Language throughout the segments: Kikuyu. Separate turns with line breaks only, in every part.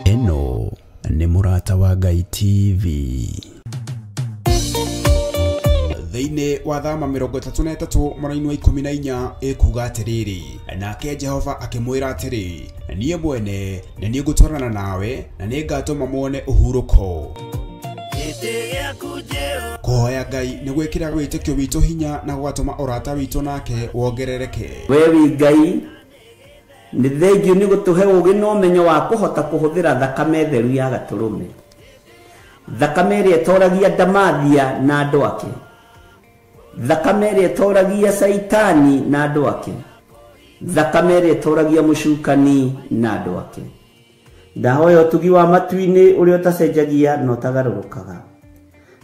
Ĩno nĩ Mũrata wa Ngai TV. Thĩinĩ wa Thama 33 mũraini wa 14 ĩkuga atĩrĩrĩ, nake Jehova akĩmwĩra atĩrĩ, niĩ mwene nĩ niĩ ngũtwarana nawe na nĩ ngatũma muone ũhurũko. Kũhoya Ngai nĩ gwĩkĩra wĩtĩkio witũ hinya na gũgatũma ũrata witũ nake wongerereke.
We wĩ Ngai nĩ thengiũ nĩ gũtũhe ũũgĩ na ũmenyo wa kũhota kũhũthĩra thakame theru ya gatũrũme, thakame ĩrĩa ĩtoragia ndamathia na andũ ake, thakame ĩrĩa ĩtoragia caitani na andũ ake, thakame ĩrĩa ĩtoragia mũcukani na andũ ake. Ndahoya ũtugi wa matu-inĩ ũrĩa ũtacenjagia na ũtagarũrũkaga.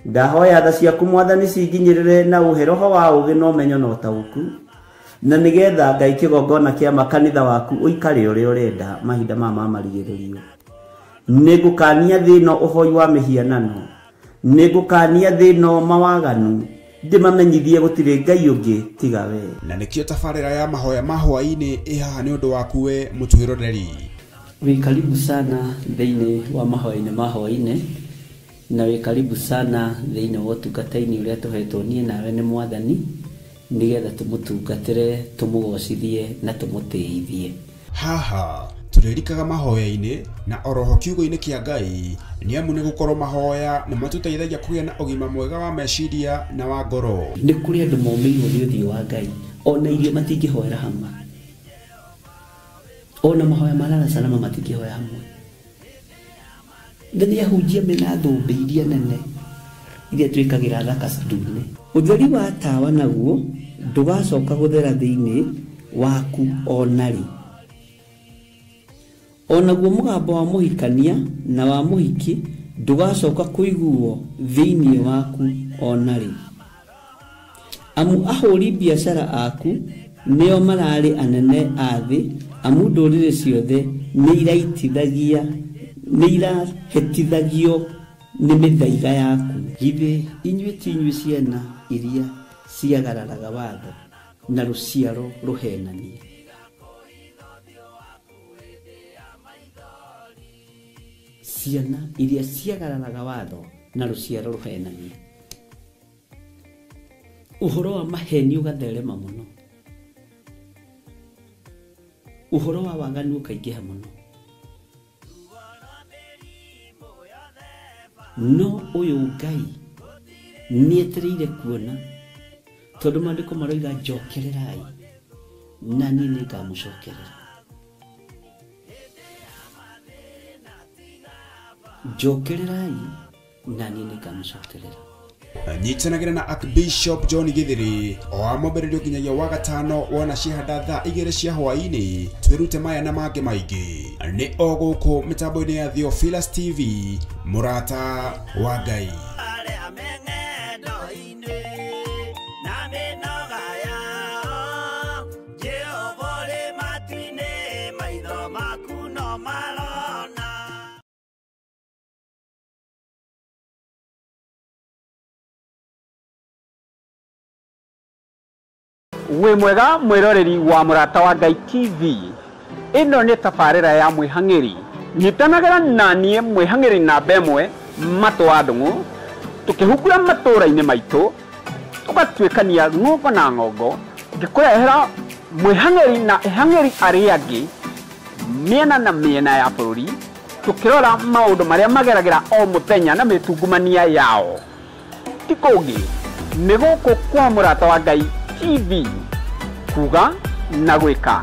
Ndahoya tha ciaku Mwathani cinginyĩrĩre na ũhe roho wa ũũgĩ na ũmenyo na ũtaũku, na nĩgetha Ngai kĩgongona kĩa makanitha waku ũikare ũrĩa ũrenda mahinda maya ma marigĩrĩrio. Nĩngũkania thĩ ĩno ũhoi wa mĩhianano, nĩngũkania thĩ ĩno mawaganu, ndĩmamenyithie gũtirĩ Ngai ũngĩ tiga we.
Na nĩkĩo tabarĩra ya mahoya ma hwaĩ-inĩ ĩ haha nĩ ũndũ waku we mũtwĩroreri.
Wĩ karibu sana thĩinĩ wa mahoya-inĩ ma hwaĩ-inĩ, na wĩ karibu sana thĩinĩ wa ũtungata-inĩ ũrĩa tũhetwo niĩ nawe nĩ Mwathani, nĩgetha tũmũtungatĩre, tũmũgocithie na tũmũtĩithie.
Haha tũrĩrikaga mahoya-inĩ na oroho kiugo-inĩ kĩa Ngai, nĩ amu nĩ gũkorwo mahoya nĩ matũteithagia kũgĩa na ũgima mwega wa meciria na wa ngoro.
Nĩ kũrĩ andũ momĩirwo nĩ ũthiũ wa Ngai, ona irio matingĩhoera hamwe, ona mahoya ma lala salama matingĩhoya hamwe. Na nĩ ahunjia mena thũmbĩ iria nene iria twĩkagĩra thaka ndune. Ũtheri wa tawa naguo ndũgacoka gũthera thĩinĩ waku ona rĩ. Onaguo mũgambo wa mũhikania na wa mũhiki ndũgacoka kũiguo thĩinĩ waku ona rĩ. Amu ahũri biacara aku nĩo mararĩ anene a thĩ, amu ndũrĩrĩ ciothe nĩ irahĩtithagio nĩ mĩthaiga yaku. Githĩ inyuĩ ti inyuĩ ciana iria ciagararaga watho na rũciaro rũhenanie? Ciana iria ciagararaga watho na rũciaro rũhenanie. Ũhoro wa maheni ũgatherema mũno, ũhoro wa waganu ũkaingĩha mũno. No ũyũ Ngai nĩetereire kuona, tondũ maandĩko maroiga njokererai na niĩ nĩngamũcokerera. Njokererai na niĩ nĩngamũcokerera.
Nyitanagĩra na Archbishop John Githiri o wa mwambĩrĩrio nginyagia wa gatano wona ciahanda thaa 2 cia hwaĩ-inĩ, twĩrute maya na mangĩ maingĩ. Nĩ o gũkũ mĩtambo-inĩ ya Theophilus TV, Mũrata wa Ngai.
Wĩ mwega mwĩroreri wa Mũrata wa Ngai TV. Ĩno nĩ tabarĩra ya mwĩhang'ĩri. Nyitanagĩra na niĩ mwĩhang'ĩri namba 1 Matũ wa Ndung'u, tũkĩhungura matũũra-inĩ maitũ, tũgatuĩkania ng'ongo na ng'ongo, ngĩkũrehera mwĩhang'ĩri na ĩhang'ĩri arĩa angĩ mĩena na mĩena ya bũrũri, tũkĩrora maũndũ marĩa mageragĩra o mũthenya na mĩtungumania yao. Ti kũngĩ, nĩ gũkũ kwa Mũrata wa Ngai TV, kuga na gwĩka.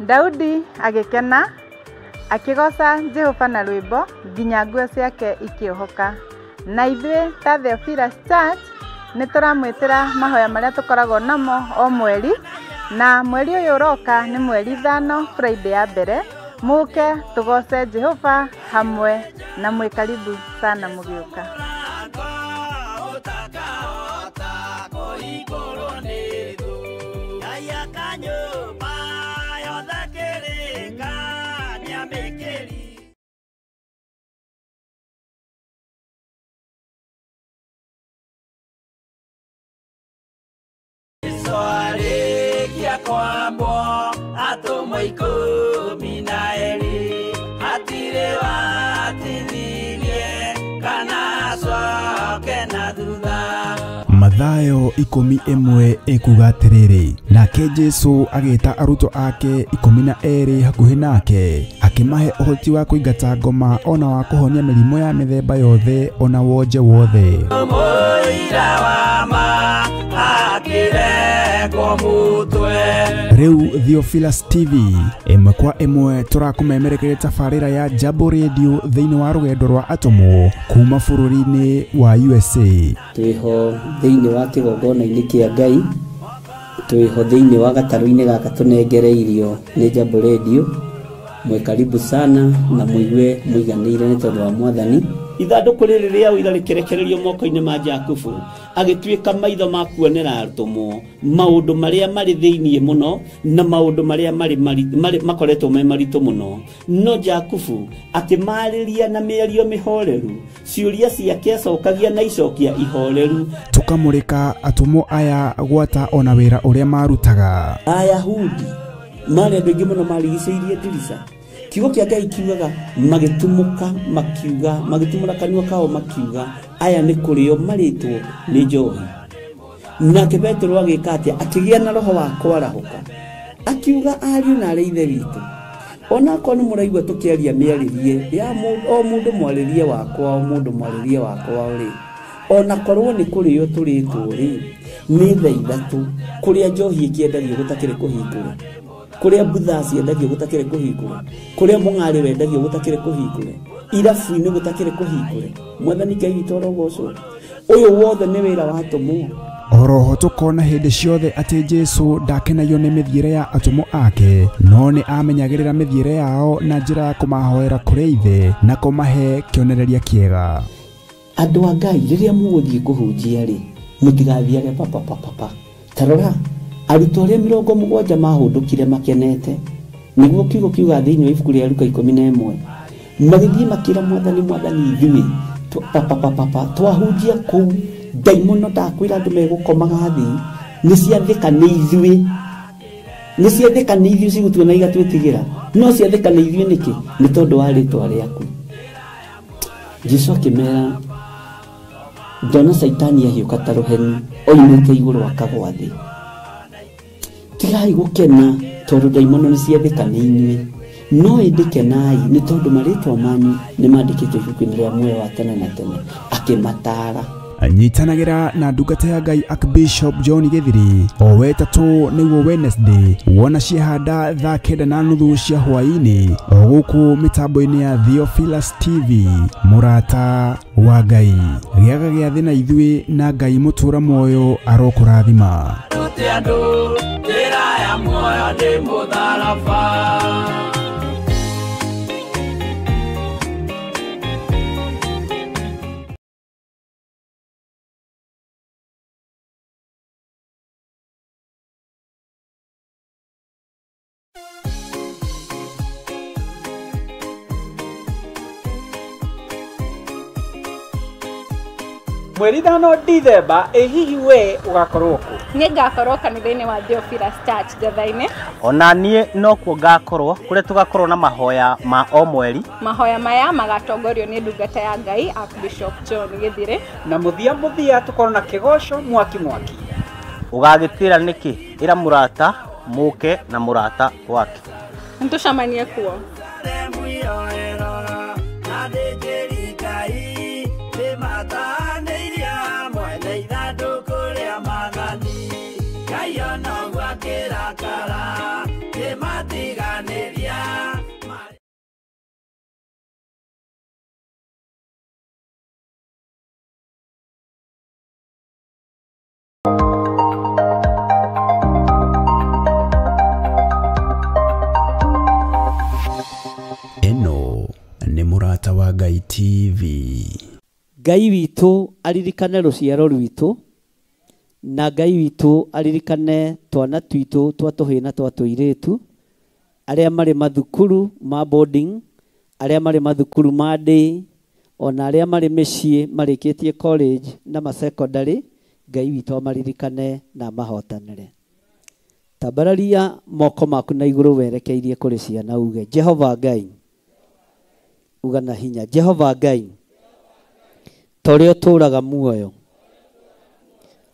Daudi agĩkena akĩgoca Jehova na rwĩmbo nginya nguo ciake ikĩohoka. Na ithuĩ ta Theophilus Church nĩ tũramwĩtĩra mahoya marĩa tũkoragwo namo o mweri, na mweri ũyũ ũroka nĩ mweri 5 Friday ya mbere. Mũke tũgoce Jehova hamwe na mwĩ karibu sana mũgĩũka.
Mathayo 11 ĩkuga atĩrĩrĩ, nake Jesu agĩta arutwo ake 12 hakuhĩ nake, akĩmahe ũhoti wa kũingata ngoma ona wa kũhonia mĩrimũ ya mĩthemba yothe ona wonje wothe. Rĩu Theophilus TV ĩmwe kwa ĩmwe tũrakũmemerekeria tabarĩra ya Jambo Radio thĩinĩ wa rũgendo rwa atũmwo kuma bũrũri-inĩ wa USA.
Twĩho thĩinĩ wa kĩgongona-inĩ kĩa Ngai, twĩho thĩinĩ wa gatarũ-inĩ gaka tũnengereirio nĩ Jambo Radio. Mwe karibu sana na muigue muiganĩire nĩ tondũ wa Mwathani. Ithandũkũ rĩrĩ rĩa ũira rĩkĩrekererio moko-inĩ ma Jakubu, agĩtuĩka maitho ma kuonera atũmwo maũndũ marĩa marĩ thĩinĩ mũno na maũndũ marĩa marĩ makoretwo me maritũ mũno. No Jakubu akĩmarĩria na mĩario mĩhoreru, ciũria ciake acokagia na icokia ihoreru.
Tũkamũrĩka atũmwo aya gwata ona wĩra ũrĩa marutaga.
Ayahudi marĩ andũ aingĩ mũno marigicĩirie ndirica. Kiugo kĩa Ngai kiugaga magĩtumũka makiuga, magĩtumũra kanua kao makiuga, aya nĩ kũrĩo marĩtwo nĩ njohi. Nake Petero agĩka atĩa? Akĩgĩa na roho wa kwarahũka, akiuga ariũ na arĩ ithe witũ, onakorwo nĩ mũraigua tũkĩaria mĩarĩrie ya o mũndũ mwarĩrie wakwa, o mũndũ mwarĩrie wakwa rĩ, onakorwo nĩ kũrĩo tũrĩtwo rĩ, nĩ thaa ithatũ kũrĩa njohi ĩkĩendagio gũtakĩrĩ kũhingũre, kũrĩa mbutha ciendagio gũtakĩrĩ kũhingũre, kũrĩa mũng'arĩ wendagio gũtakĩrĩ kũhingũre, irabu-inĩ gũtakĩrĩ kũhingũre. Mwathani Ngai witũ arogocwo. Ũyũ wothe nĩ wĩra wa atũmwo.
Oroho tũkona hĩndĩ ciothe atĩ Jesu ndakenagio nĩ mĩthiĩre ya atũmwo ake, no nĩ amenyagĩrĩra mĩthiĩre yao na njĩra ya kũmahoera kũrĩ Ithe na kũmahe kĩonereria kĩega.
Andũ a Ngai, rĩrĩa mũgũthiĩ kũhunjia rĩ, mũtigathiage papapapapa. Ta rora, arutwo arĩa 70 mahũndũkire makenete, nĩguo kiugo kiuga thĩinĩ wa ibuku rĩa Luka 11, magĩthiĩ makĩra Mwathani, Mwathani ithuĩ papapapapa twahunjia kũu ndaimono ndakwĩra andũ megũkomaga thĩ, nĩ ciathĩka nĩ ithuĩ, nĩ ciathĩka nĩ ithuĩ cigũtuona igatwĩtigĩra, no ciathĩka nĩ ithuĩ nĩkĩ? Nĩ tondũ wa rĩtwa rĩaku. Jesu akĩmera, ndona Caitani ahiũka ta rũheni oimĩte igũrũ akagwa thĩ. Tigai gũkena tondũ ndaimono nĩ ciathĩka nĩ inyuĩ, no ĩndĩ kenai nĩ tondũ marĩtwa manyu nĩ mandĩkĩtwo ibuku-inĩ rĩa muoyo wa tene na tene. Akĩmataara.
Nyitanagĩra na ndungata ya Ngai Archbishop John Githiri o wetatũ nĩguo Wednesday, wona ciehanda thaa 9:30 cia hwaĩ-inĩ o gũkũ mĩtambo-inĩ ya Theophilus TV. Mũrata wa Ngai, gĩaga gĩathĩ na ithuĩ na Ngai mũtũra muoyo arokũrathima.
Mweri 5 Dithemba, ĩ hihi we ũgakorwo kũ?
Niĩ ngakorwo kanitha-inĩ wa Theophilus Church Njetha-inĩ.
Ona niĩ nokuo ngakorwo, kũrĩa tũgakorwo na mahoya ma o mweri.
Mahoya maya magatongorio nĩ ndungata ya Ngai Archbishop John Githiri.
Na mũthia mũthia tũkorwo na kĩgoco mwaki mwaki.
Ũgagĩtĩra nĩkĩ? Ĩra mũrata mũke na mũrata wake.
Nĩtũcemanie kuo.
Ĩno nĩ Mũrata wa Ngai TV.
Ngai witũ aririkane rũciaro rwitũ, na Ngai witũ aririkane twana twitũ twa tũhĩĩ na twa tũirĩtu, arĩa marĩ mathukuru ma boarding, arĩa marĩ mathukuru ma day, ona arĩa marĩ mĩciĩ marĩkĩtie college na ma secondary. Ngai witũ amaririkane na amahotanĩre. Tambararia moko maku na igũrũ werekeirie kũrĩ ciana uge, Jehova Ngai, uga na hinya, Jehova Ngai, ta ũrĩa ũtũũraga muoyo,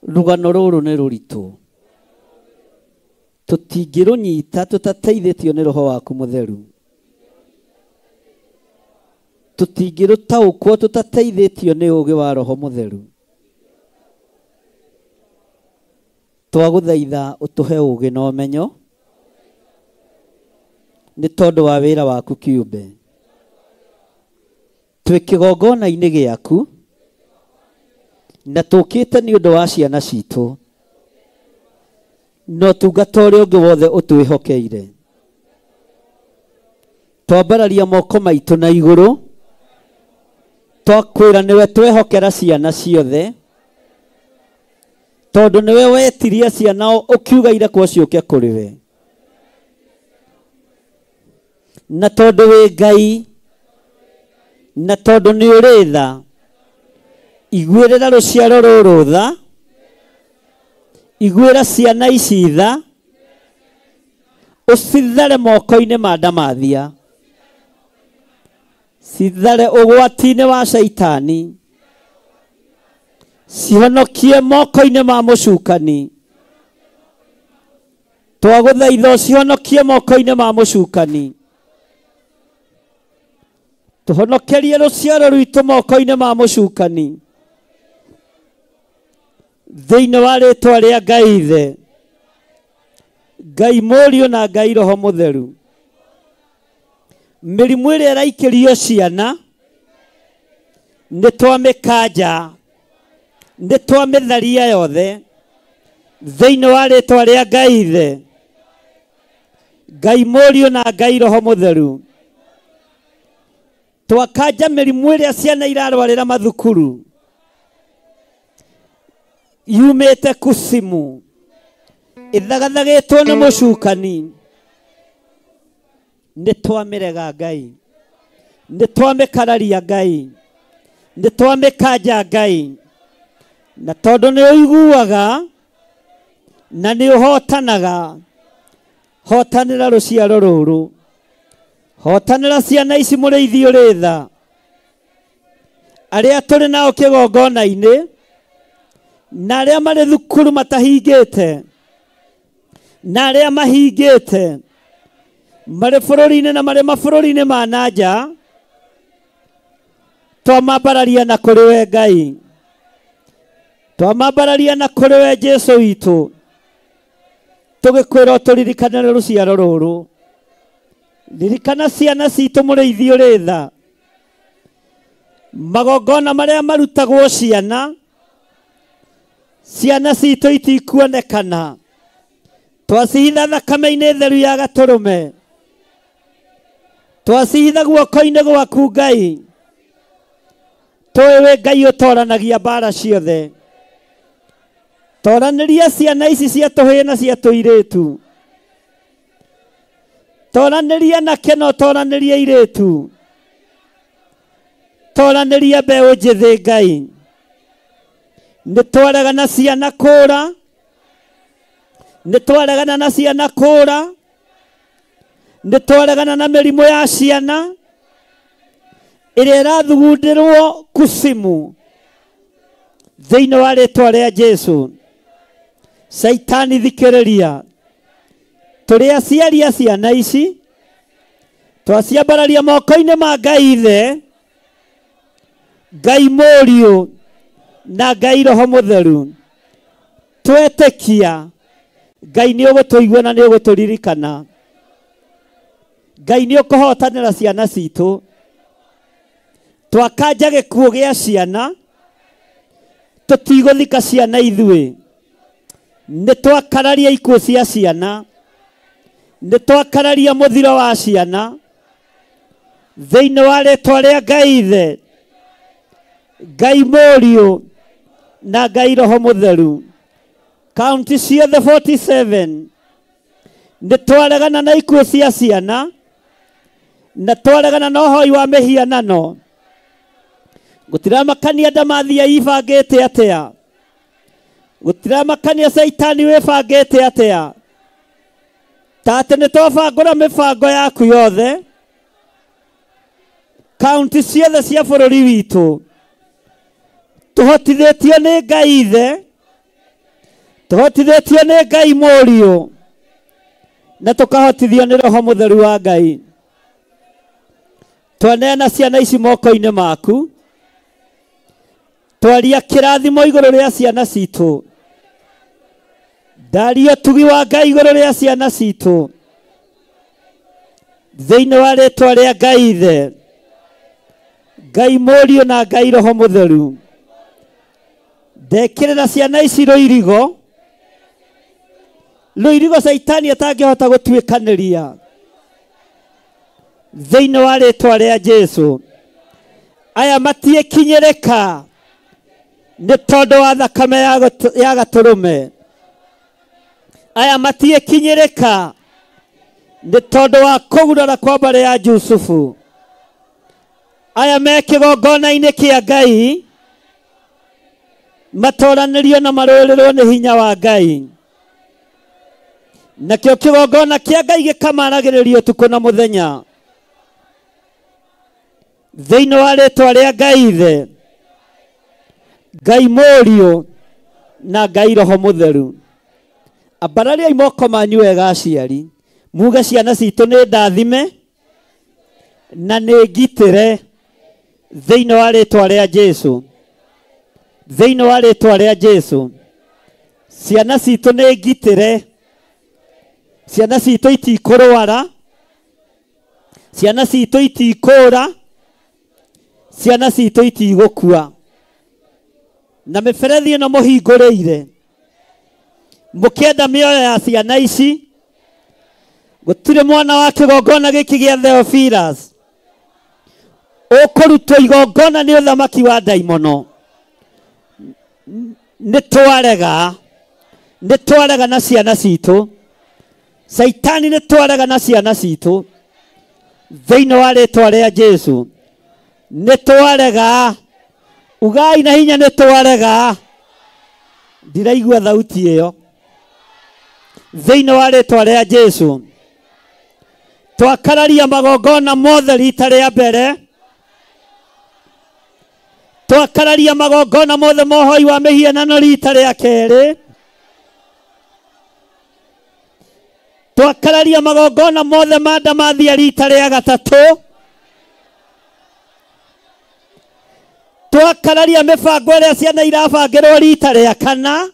Rũgano rũrũ nĩ rũritũ. Tũtingĩrũnyita tũtateithĩtio nĩ roho waku mũtheru. Tũtingĩrũtaũkwo tũtateithĩtio nĩ ũũgĩ wa roho mũtheru. Twagũthaitha ũtũhe ũũgĩ na ũmenyo nĩ tondũ wa wĩra waku kĩũmbe. Twĩ kĩgongona-inĩ gĩaku na tũkĩte nĩ ũndũ wa ciana citũ na ũtungata ũrĩa ũngĩ wothe ũtwĩhokeire. Twambararia moko maitũ na igũrũ twakwĩra nĩwe twehokera ciana ciothe tondũ nĩwe wetirie ciana ũkiuga irekwo ciũke kũrĩ we. Na tondũ wĩ Ngai na tondũ nĩ ũrĩ tha, iguĩrĩra rũciaro rũrũ tha, iguĩra ciana ici tha, ũcithare moko-inĩ ma ndamathia, cithare ũgwati-inĩ wa caitani, cihonokie moko-inĩ ma mũcukani. Twagũthaitha ũcihonokie moko-inĩ ma mũcukani. Tũhonokerie rũciaro rwitũ moko-inĩ ma mũcukani. Thĩinĩ wa rĩtwa rĩa Ngai Ithe, Ngai Mũriũ na Ngai Roho Mũtheru. Mĩrimũ ĩrĩa ĩraikĩrio ciana nĩ twamĩkanja, nĩ twamĩtharia yothe thĩinĩ wa rĩtwa rĩa Ngai Ithe, Ngai Mũriũ na Ngai Roho Mũtheru. Twakanja mĩrimũ ĩrĩa ciana irarwarĩra mathukuru yumĩte kusimu ĩthagathagĩtwo nĩ mũcukani. Nĩ twamĩrega Ngai, nĩ twamĩkararia Ngai, nĩ twamĩkanja Ngai. Na tondũ nĩ ũiguaga na nĩ ũhotanaga, hotanĩra rũciaro rũrũ, hotanĩra ciana ici mũrĩithi ũrĩ tha. Arĩa tũrĩ nao kĩgongona-inĩ na arĩa marĩ thukuru matahingĩte na arĩa mahingĩte marĩ bũrũri-inĩ na marĩ mabũrũri-inĩ ma na nja, twamambararia na kũrĩ we Ngai, twamambararia na kũrĩ we Jesũ witũ, tũgĩkwĩra ũtũririkanĩre rũciaro rũrũ. Ririkana ciana citũ mũrĩithi ũrĩ tha. Magongona marĩa marutagwo ciana, ciana citũ itikuonekana. Twacihitha thakame-inĩ theru ya gatũrũme, twacihitha guoko-inĩ gwaku Ngai. Tũĩ wĩ Ngai ũtoranagia mbara ciothe. Toranĩria ciana ici cia tũhĩĩ na cia tũirĩtu. Toranĩria anake na ũtoranĩrie airĩtu. Toranĩria mbeũ njĩthĩ Ngai. Nĩ twaregana ciana kũra, nĩ twaregana na ciana kũra, nĩ twaregana na mĩrimũ ya ciana ĩrĩa ĩrathugundĩrwo kusimu thĩinĩ wa rĩtwa rĩa Jesũ. Caitani thikĩrĩria, tũrĩ aciari a ciana ici twaciambararia moko-inĩ ma Ngai Ithe, Ngai Mũriũ na Ngai Roho Mũtheru. Twetĩkia Ngai nĩ ũgũtũigua na nĩ ũgũtũririkana. Ngai nĩ ũkũhotanĩra ciana citũ. Twakanja gĩkuũ gĩa ciana, tũtigũthika ciana ithuĩ. Nĩ twakararia ikuũ cia ciana, nĩ twakararia mũthiro wa ciana thĩinĩ wa rĩtwa rĩa Ngai Ithe, Ngai Mũriũ na Ngai Roho Mũtheru. Kaunti ciothe 47 nĩ twaregana na ikuũ cia ciana na twaregana na ũhoi wa mĩhianano. Gũtiramakania ndamathia ibangĩte atĩa, gũtiramakania caitani wĩbangĩte atĩa. Ta atĩ nĩ twabangũra mĩbango yaku yothe kaunti ciothe cia bũrũri witũ, tũhotithĩtio nĩ Ngai Ithe,
Tũhotithĩtio nĩ Ngai Mũriũ na tũkahotithio nĩ Roho Mũtheru wa Ngai. Twaneana ciana ici moko-inĩ maku. Twaria kĩrathimo igũrũ rĩa ciana citũ. Ndaria ũtugi wa Ngai igũrũ rĩa ciana citũ. Thĩinĩ wa rĩtwa rĩa Ngai Ithe, Ngai Mũriũ na Ngai Roho Mũtheru. Ndekĩrĩra ciana ici rũirigo, rũirigo Caitani atangĩhota gũtuĩkanĩria. Thĩinĩ wa rĩtwa rĩa Jesũ. Aya matiĩkinyĩrĩka nĩ tondũ wa thakame ya gatũrũme. Aya matiĩkinyĩrĩka nĩ tondũ wa kũgurara kwa mbarĩ ya Jusufu. Aya me kĩgongona-inĩ kĩa Ngai matoranĩrio na marũĩrĩrwo nĩ hinya wa Ngai. Nakĩo kĩgongona kĩa Ngai gĩkamaragĩrĩria ũtukũ na mũthenya. Thĩinĩ wa rĩtwa rĩa Ngai Ithe, Ngai Mũriũ na Ngai Roho Mũtheru. Ambarariai moko manyu wega aciari, muge ciana citũ nĩ ndathime na nĩ ngitĩre thĩinĩ wa rĩtwa rĩa Jesũ. Thĩinĩ wa rĩtwa rĩa Jesũ. Ciana citũ nĩ ngitĩre. Ciana citũ itikũrwara. Ciana citũ itikũra. Ciana citũ itigũkua. Na mĩberethi ĩno mũhingũrĩire mũkĩenda mĩoyo ya ciana ici, gũtirĩ mwana wa kĩgongona gĩkĩ gĩa Theophilus ũkũrutwo igongona nĩ ũthamaki wa ndaimono. Nĩ twarega, nĩ twarega na ciana citũ. Caitani nĩ twarega na ciana citũ. Thĩinĩ wa rĩtwa rĩa Jesũ. Nĩ twarega. Ugai na hinya nĩ twarega. Ndiraigua thauti ĩyo. Thĩinĩ wa rĩtwa rĩa Jesũ. Twakararia magongona mothe rita rĩa mbere. Twakararia magongona mothe mohoi wa mĩhianano rita rĩa kerĩ. Twakararia magongona mothe ma ndamathia rita rĩa gatatũ. Twakararia mĩbango ĩrĩa ciana irabangĩrwo rita rĩa kana.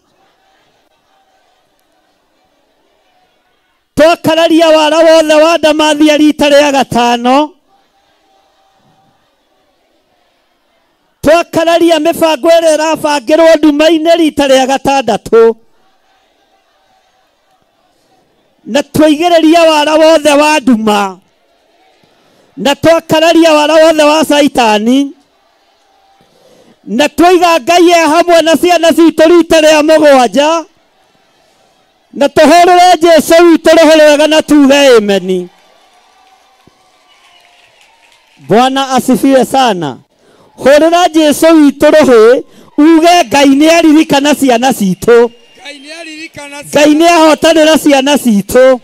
Twakararia wara wothe wa ndamathia rita rĩa gatano. Twakararia mĩbango ĩrĩa ĩrabangĩrwo nduma-inĩ rita rĩa gatandatũ. Na twaigĩrĩria wara wothe wa nduma. Na twakararia wara wothe wa Caitani. Na twaiga Ngai e hamwe na ciana citũ rita rĩa mũgwanja. Na tũhũrĩre Jesũ witũ rũhĩ rwega na tuge ameni. Bwana asifiwe sana. Hũrĩra Jesũ witũ rũhĩ uge Ngai nĩ aririkana ciana citũ. Ngai nĩ ahotanĩra ciana citũ.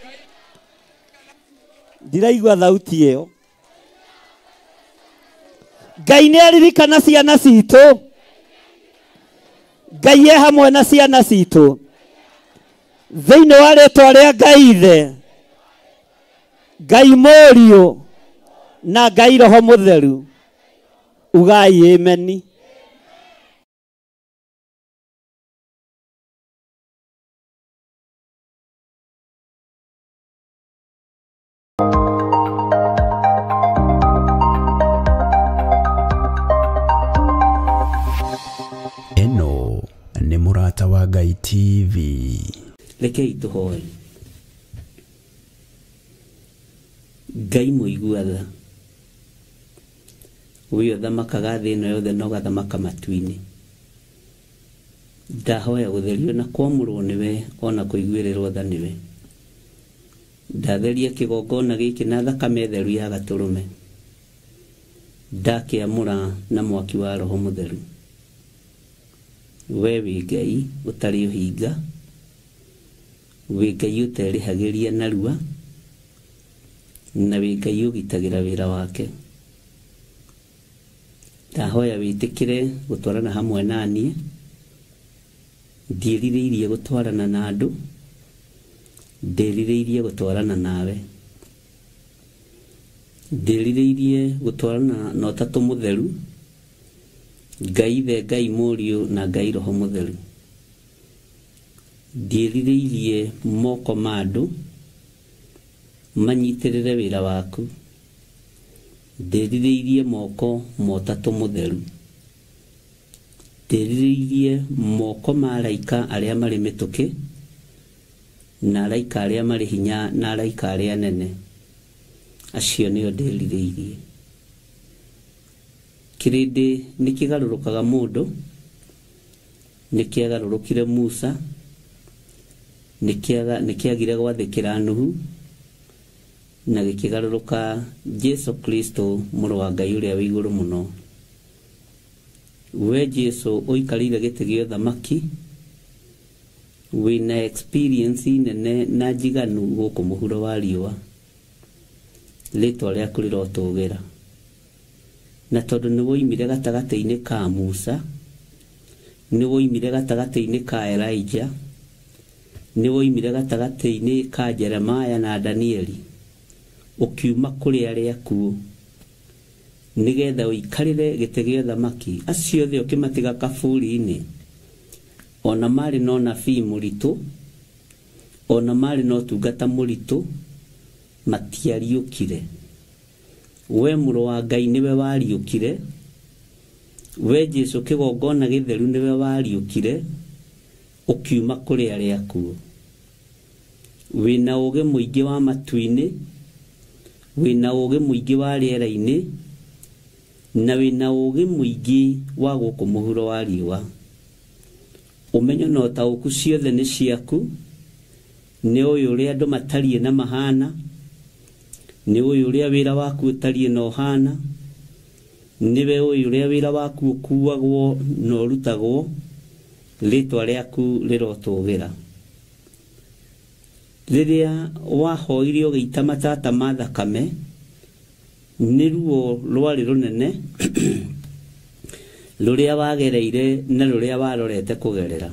Ndiraigua thauti ĩyo. Ngai nĩ aririkana ciana citũ. Ngai e hamwe na ciana citũ. Thĩinĩ wa rĩtwa rĩa Ngai Ithe, Ngai Mũriũ na Ngai Roho Mũtheru. Ugai ameni.
Ĩno nĩ Mũrata wa Ngai TV.
Rekei tũhoe. Ngai mũigua tha, ũyũ ũthamakaga thĩ ĩno yothe na ũgathamaka matu-inĩ. Ndahoya gũtherio na kwamũrwo nĩwe ona kũiguĩrĩrwo tha nĩwe. Ndatheria kĩgongona gĩkĩ na thakame theru ya gatũrũme. Ndakĩamũra na mwaki wa Roho Mũtheru. We wĩ Ngai ũtarĩ ũhinga, wĩ Ngai ũterĩhagĩria narua, na wĩ Ngai ũgitagĩra wĩra wake. Ndahoya wĩtĩkĩre gũtwarana hamwe na niĩ Ndiĩrirĩirie gũtwarana na andũ, ndĩrirĩirie gũtwarana nawe. Ndĩrirĩirie gũtwarana na Ũtatũ Mũtheru, Ngai Ithe, Ngai Mũriũ na Ngai Roho Mũtheru. Ndiĩrirĩirie moko ma andũ manyitĩrĩre wĩra waku, ndĩrirĩirie moko ma Ũtatũ Mũtheru. Ndĩrirĩirie moko ma araika arĩa marĩ mĩtũkĩ, na araika arĩa marĩ hinya, na araika arĩa anene. Acio nĩo ndĩrirĩirie. Kĩrĩndĩ nĩ kĩgarũrũkaga mũndũ, nĩ kĩagarũrũkire Musa, nĩ kĩagire gwathĩkĩra Nuhu, na gĩkĩgarũrũka Jesu Kristo mũrũ wa Ngai ũrĩa wĩ igũrũ mũno. We Jesu ũikarĩire gĩtĩ gĩa ũthamaki, wĩna experience nene na njiganu gũkũ mũhuro wa riũa, rĩtwa rĩaku rĩrotũgĩra. Na tondũ nĩ woimire gatagatĩ-inĩ ka Musa, nĩ woimire gatagatĩ-inĩ ka Elijah, nĩ woimire gatagatĩ-inĩ ka Jeremiah na Danieli, ũkiuma kũrĩ arĩa akuũ nĩgetha ũikarĩre gĩtĩ gĩa ũthamaki. Acio othe ũkĩmatiga kaburi-inĩ, ona marĩ na ũnabii mũritũ, ona marĩ na ũtungata mũritũ, matiariũkire. We mũrũ wa Ngai nĩwe wariũkire, we Jesu kĩgongona gĩtheru nĩwe wariũkire, ũkiuma kũrĩ arĩa akuũ. Wĩna ũũgĩ mũingĩ wa matu-inĩ, wĩna ũũgĩ mũingĩ wa rĩera-inĩ, na wĩna ũũgĩ mũingĩ wa gũkũ mũhuro wa riũa. Ũmenyo na ũtaũku ciothe nĩ ciaku, nĩ ũyũ ũrĩa andũ matariĩ na mahana, nĩ ũyũ ũrĩa wĩra waku ũtariĩ na ũhana, nĩwe ũyũ ũrĩa wĩra waku ũkuagwo na ũrutagwo, rĩtwa rĩaku rĩrotũgĩra. Rĩrĩa wahoire ũgĩita matata ma thakame, nĩ ruo rwarĩ rũnene rũrĩa wagereire na rũrĩa warorete kũgerera.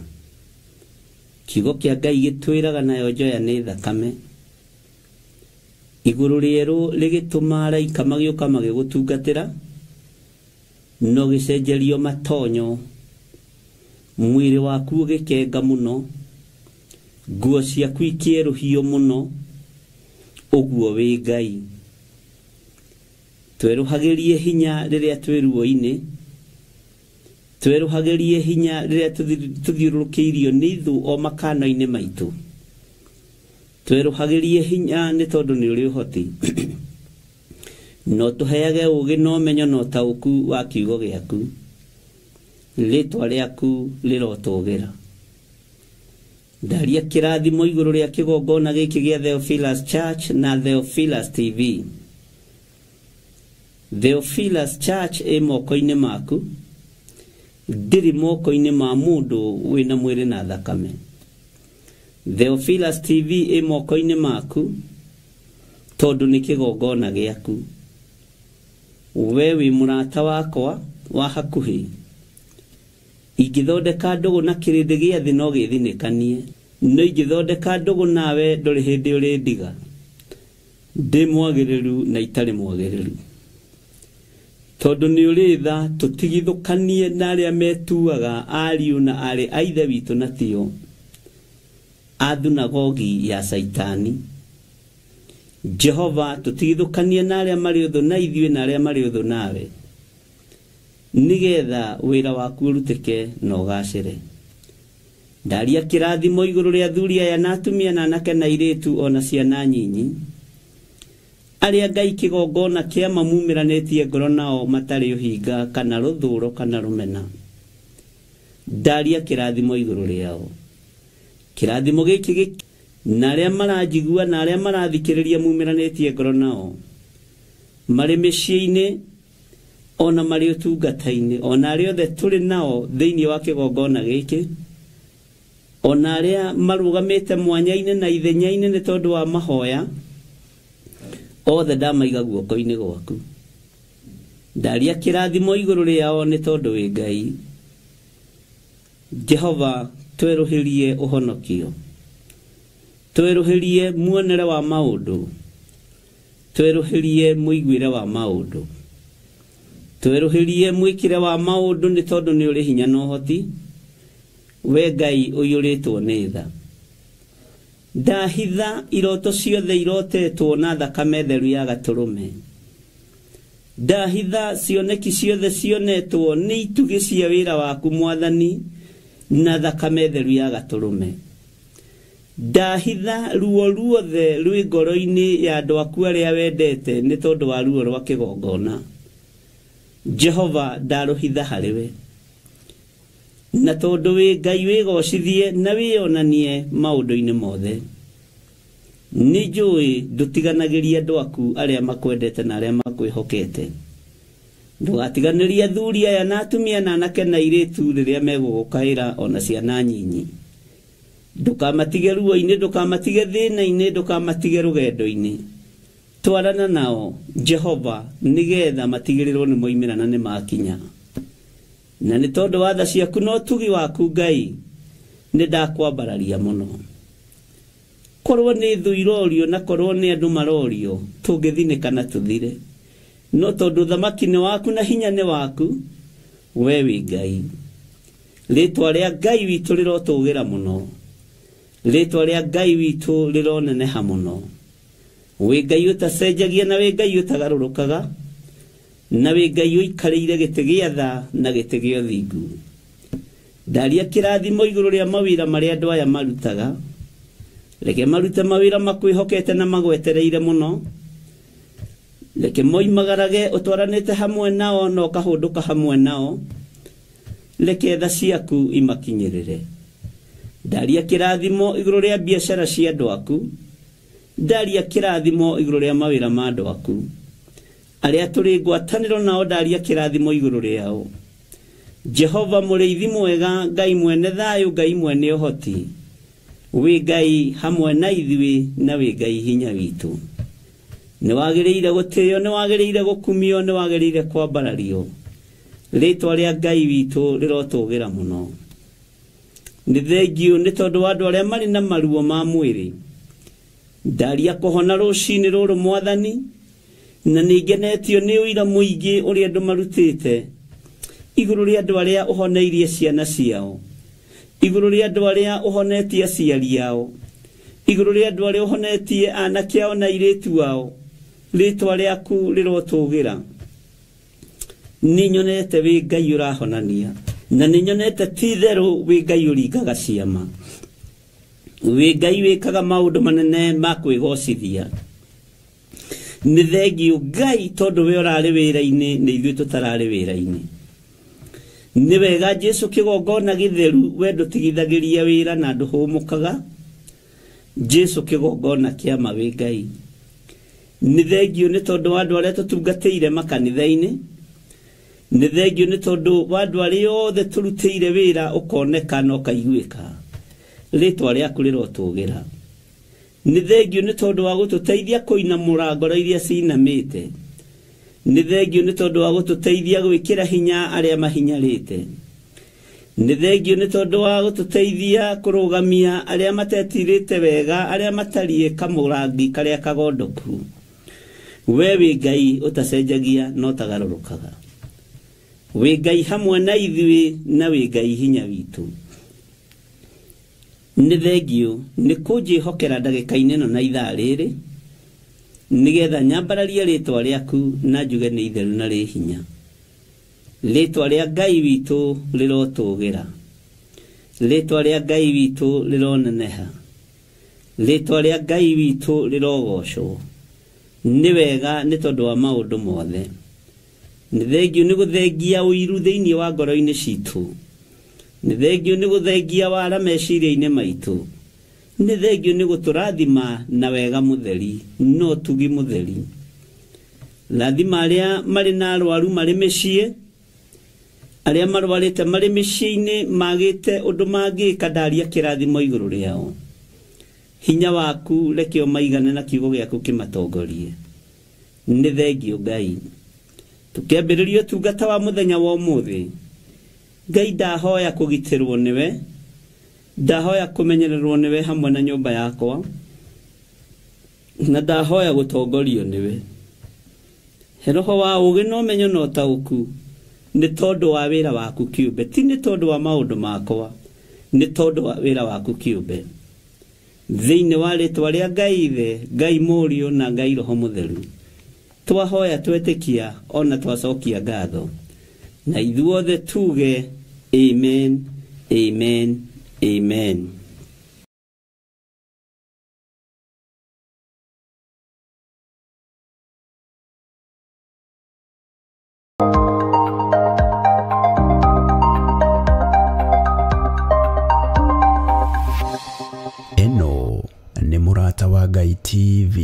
Kiugo kĩa Ngai gĩtwĩraga nayo njoya nĩ thakame. Igũrũ rĩerũ rĩgĩtũma araika magĩũka magĩgũtungatĩra, no gĩcenjerio matonyo, mwĩrĩ waku ũgĩkenga mũno, nguo ciaku ikĩerũhio mũno, ũguo wĩ Ngai. Twerũhagĩrie hinya rĩrĩa twĩ ruo-inĩ, twerũhagĩrie hinya rĩrĩa tũthiũrũrũkĩirio nĩ ithũ o makano-inĩ maitũ. Twerũhagĩrie hinya nĩ tondũ nĩ ũrĩ ũhoti. No tũheage ũũgĩ na ũmenyo na ũtaũku wa kiugo gĩaku, rĩtwa rĩaku rĩrotũgĩra. Ndaria kĩrathimo igũrũ rĩa kĩgongona gĩkĩ gĩa Theophilus Church na Theophilus TV. Theophilus Church ĩ moko-inĩ maku, ndĩrĩ moko-inĩ ma mũndũ wĩna mwĩrĩ na thakame. Theophilus TV ĩ moko-inĩ maku, tondũ nĩ kĩgongona gĩaku. We wĩ mũrata wakwa wa hakuhĩ. Ingĩthondeka ndũgũ na kĩrĩndĩ gĩa thĩ no gĩthinĩkanie, no ingĩthondeka ndũgũ nawe ndũrĩ hĩndĩ ũrĩndiga. Ndĩ mwagĩrĩru na itarĩ mwagĩrĩru, tondũ nĩ ũrĩ tha tũtigithũkanie na arĩa metuaga ariũ na aarĩ a ithe witũ na tio, a thunagogi ya Caitani. Jehova, tũtigithũkanie na arĩa marĩ ũthũ na ithuĩ na arĩa marĩ ũthũ nawe, nĩgetha wĩra waku ũrutĩke na ũgacĩre. Ndaria kĩrathimo igũrũ rĩa athuri aya na atumia na anake na airĩtu ona ciana nyinyi, arĩa Ngai kĩgongona kĩa mamumĩranĩtie ngoro nao matarĩ ũhinga kana rũthũro kana rũmena. Ndaria kĩrathimo igũrũ rĩao. Kĩrathimo gĩkĩ na arĩa maranjigua na arĩa marathikĩrĩria mumĩranĩtie ngoro nao, marĩ mĩciĩ-inĩ ona marĩ ũtungata-inĩ, ona arĩa othe tũrĩ nao thĩinĩ wa kĩgongona gĩkĩ, ona arĩa marũgamĩte mwanya-inĩ na ithenya-inĩ nĩ tondũ wa mahoya, othe ndamaiga guoko-inĩ gwaku. Ndaria kĩrathimo igũrũ rĩao nĩ tondũ wĩ Ngai. Jehova, Tweruhirie uhonokio, tweruhirie muonere wa maundu, tweruhirie muiguire wa maundu, tweruhirie mwikire wa maundu ni tondu ni uri hinya na uhoti. We Ngai uyuritwo ni tha. Ndahitha iroto ciothe irotetwo na thakame theru ya gatũrũme. Ndahitha cioneki ciothe cionetwo ni itugĩ cia wĩra waku Mwathani na thakame theru ya gatũrũme. Ndahitha ruo ruothe rwĩ ngoro-inĩ ya andũ aku arĩa wendete nĩ tondũ wa ruo rwa kĩgongona. Jehova, ndarũhitha harĩwe, na tondũ wĩ Ngai wĩgocithie na wĩonanie maũndũ-inĩ mothe. Nĩ njũĩ ndũtiganagĩria andũ aku arĩa makwendete na arĩa makwĩhokete. Ndũgatiganĩrie athuri aya na atumia na anake na airĩtu rĩrĩa megũgũkaĩra, ona ciana nyinyi. Ndũkamatige ruo-inĩ, ndũkamatige thĩna-inĩ, ndũkamatige rũgendo-inĩ. Twarana nao Jehova, nĩgetha matigĩrĩrwo nĩ moimĩra na nĩ makinya. Na nĩ tondũ wa tha ciaku na ũtugi waku Ngai, nĩ ndakwambararia mũno. Korwo nĩ thũ irorio na korwo nĩ andũ marorio, tũngĩthinĩka na tũthire. No tondũ thamaki nĩ waku na hinya nĩ waku, we wĩ Ngai. Rĩtwa rĩa Ngai witũ rĩrotũgĩra mũno, rĩtwa rĩa Ngai witũ rĩroneneha mũno. Wĩ Ngai ũtacenjagia na wĩ Ngai ũtagarũrũkaga, na wĩ Ngai ũikarĩire gĩtĩ gĩa tha na gĩtĩ gĩa ũthingu. Ndaria kĩrathimo igũrũ rĩa mawĩra marĩa andũ aya marutaga. Reke marute mawĩra makwĩhokete na magwetereire mũno. Reke moimagarage ũtwaranĩte hamwe nao na ũkahũndũka hamwe nao. Reke tha ciaku imakinyĩrĩre. Ndaria kĩrathimo igũrũ rĩa biacara cia andũ aku. Ndaria kĩrathimo igũrũ rĩa mawĩra ma andũ aku arĩa tũrĩ ngwatanĩro nao. Ndaria kĩrathimo igũrũ rĩao. Jehova mũrĩithi mwega, Ngai mwene thayũ, Ngai mwene ũhoti, wĩ Ngai hamwe na ithuĩ na wĩ Ngai hinya witũ. Nĩ wagĩrĩire gũtĩo, nĩ wagĩrĩire gũkumio, nĩ wagĩrĩire kwambarario. Rĩtwa rĩa Ngai witũ rĩrotũgĩra mũno. Nĩ thengiũ nĩ tondũ wa andũ arĩa marĩ na maruo ma mwĩrĩ. Ndaria kũhona rũcinĩ rũrũ Mwathani, na nĩ ngenetio nĩ ũira mũingĩ ũrĩa andũ marutĩte igũrũ rĩa andũ arĩa ũhoneirie ciana ciao, igũrũ rĩa andũ arĩa ũhonetie aciari ao, igũrũ rĩa andũ arĩa ũhonetie anake ao na airĩtu ao. Rĩtwa rĩaku rĩrotũgĩra. Nĩ nyonete wĩ Ngai ũrahonania, na nĩ nyonete ti itherũ wĩ Ngai ũringaga ciama, wĩ Ngai wĩkaga maũndũ manene ma kwĩgocithia. Nĩ thengiũ Ngai tondũ we ũrarĩ wĩra-inĩ nĩ ithuĩ tũtararĩ wĩra-inĩ. Nĩ wega Jesu kĩgongona gĩtheru, we ndũtigithagĩria wĩra na ndũhũmũkaga. Jesu kĩgongona kĩa ma wĩ Ngai. Nĩ thengiũ nĩ tondũ wa andũ arĩa tũtungatĩire makanitha-inĩ. Nĩ thengiũ nĩ tondũ wa andũ arĩa othe tũrutĩire wĩra ũkoneka na ũkaiguĩka. Rĩtwa rĩaku rĩrotũgĩra. Nĩ thengiũ nĩ tondũ wa gũtũteithia kũinamũra ngoro iria cinamĩte. Nĩ thengiũ nĩ tondũ wa gũtũteithia gwĩkĩra hinya arĩa mahinyarĩte. Nĩ thengiũ nĩ tondũ wa gũtũteithia kũrũgamia arĩa matetirĩte wega, arĩa matariĩ kamũrangi karĩa kagondoku. We wĩ Ngai ũtacenjagia na ũtagarũrũkaga. Wĩ Ngai hamwe na ithuĩ na wĩ Ngai hinya witũ. Nĩ thengiũ nĩ kũnjĩhokera ndagĩka-inĩ ĩno na ithaa rĩrĩ, nĩgetha nyambararie rĩtwa rĩaku na njuge nĩ itheru na rĩ hinya. Rĩtwa rĩa Ngai witũ rĩrotũgĩra. Rĩtwa rĩa Ngai witũ rĩroneneha. Rĩtwa rĩa Ngai witũ rĩrogocwo. Nĩ wega nĩ tondũ wa maũndũ mothe. Nĩ thengiũ nĩ gũthengia ũiru thĩinĩ wa ngoro-inĩ citũ. Nĩ thengiũ nĩ gũthengia wara meciria-inĩ maitũ. Nĩ thengiũ nĩ gũtũrathima na wega mũtheri no tugi mũtheri. Rathima arĩa marĩ na arwaru marĩ mĩciĩ, arĩa marwarĩte marĩ mĩciĩ-inĩ magĩte ũndũ mangĩka, ndaria kĩrathimo igũrũ rĩao. Hinya waku reke ũmaigane na kiugo gĩaku kĩmatongorie. Nĩ thengiũ Ngai. Tũkĩambĩrĩria ũtungata wa mũthenya wa ũmũthĩ, Ngai ndahoya kũgitĩrwo nĩwe,
Ndahoya kũmenyererwo nĩwe hamwe na nyũmba yakwa, na ndahoya gũtongorio nĩwe. He roho wa ũũgĩ na ũmenyo na ũtaũku, nĩ tondũ wa wĩra waku kĩũmbe, ti nĩ tondũ wa maũndũ makwa, nĩ tondũ wa wĩra waku kĩũmbe. Thĩinĩ wa rĩtwa rĩa Ngai Ithe, Ngai Mũriũ na Ngai Roho Mũtheru, twahoya twetĩkia ona twacokia ngatho, na ithuothe tuge amen, amen, amen.
Ĩno nĩ Mũrata wa Ngai TV.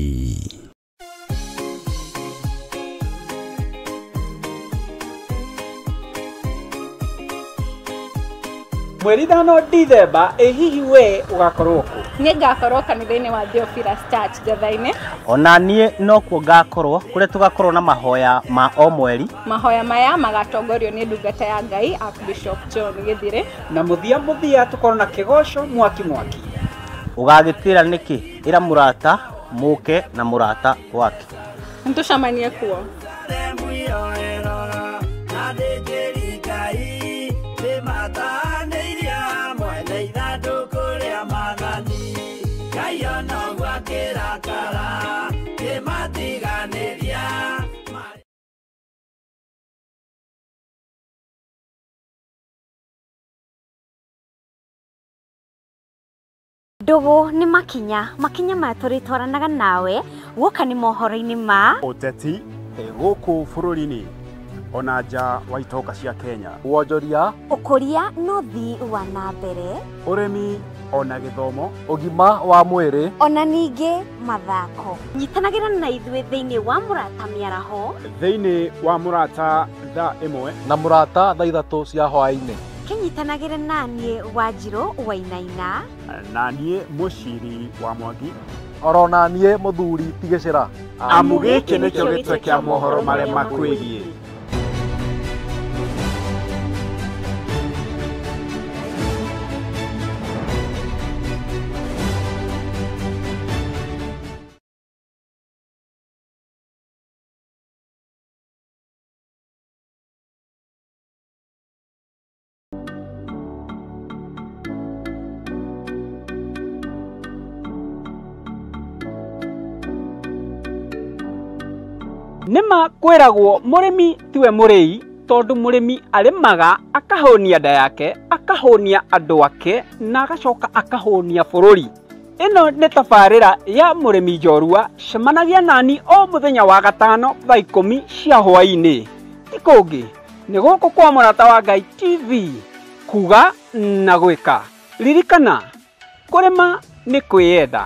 Mweri 5 Dithemba, ĩ hihi we ũgakorwo kũ?
Niĩ ngakorwo kanitha-inĩ wa Theophilus Church Njetha-inĩ.
Ona niĩ nokuo ngakorwo, kũrĩa tũgakorwo na mahoya ma o mweri.
Mahoya maya magatongorio nĩ ndungata ya Ngai Archbishop John Gĩthirĩ.
Na mũthia mũthia tũkorwo na kĩgoco mwaki mwaki.
Ũgagĩtĩra nĩkĩ? Ĩra mũrata mũke na mũrata wake.
Nĩtũcemanie kuo.
Ndugu nĩ makinya makinya maya tũrĩtwaranaga nawe guoka nĩ mohoro-inĩ ma
ũteti gũkũ bũrũri-inĩ ona nja wa itoka cia Kenya,
wonjoria,
ũkũria na ũthii wa na mbere,
ũrĩmi ona gĩthomo,
ũgima wa mwĩrĩ
ona ningĩ mathako. Nyitanagĩra na ithuĩ thĩinĩ wa Mũrata Mĩaraho,
thĩinĩ wa Mũrata thaa 1
na Mũrata thaa 3 cia hwaĩ-inĩ.
Kĩnyitanagĩre naniĩ Wanjirũ Wainaina,
na niĩ Mũciri wa Mwangi,
oro na niĩ Mũthuri Tigĩcĩra.
Amu gĩkĩ nĩkĩo gĩtwe kĩa mohoro marĩa makwĩgiĩ.
Nĩma kwĩragwo mũrĩmi tiwe mũrĩi, tondũ mũrĩmi arĩmaga akahũnia nda yake, akahũnia andũ ake na agacoka akahũnia bũrũri. Ĩno nĩ tabarĩra ya Mũrĩmi Njorua, cemanagia nani o mũthenya wa gatano thaa 10 cia hwaĩ-inĩ. Ti kũngĩ, nĩ gũkũ kwa Mũrata wa Ngai TV, kuga na gwĩka. Ririkana, kũrĩma nĩ kwĩyenda.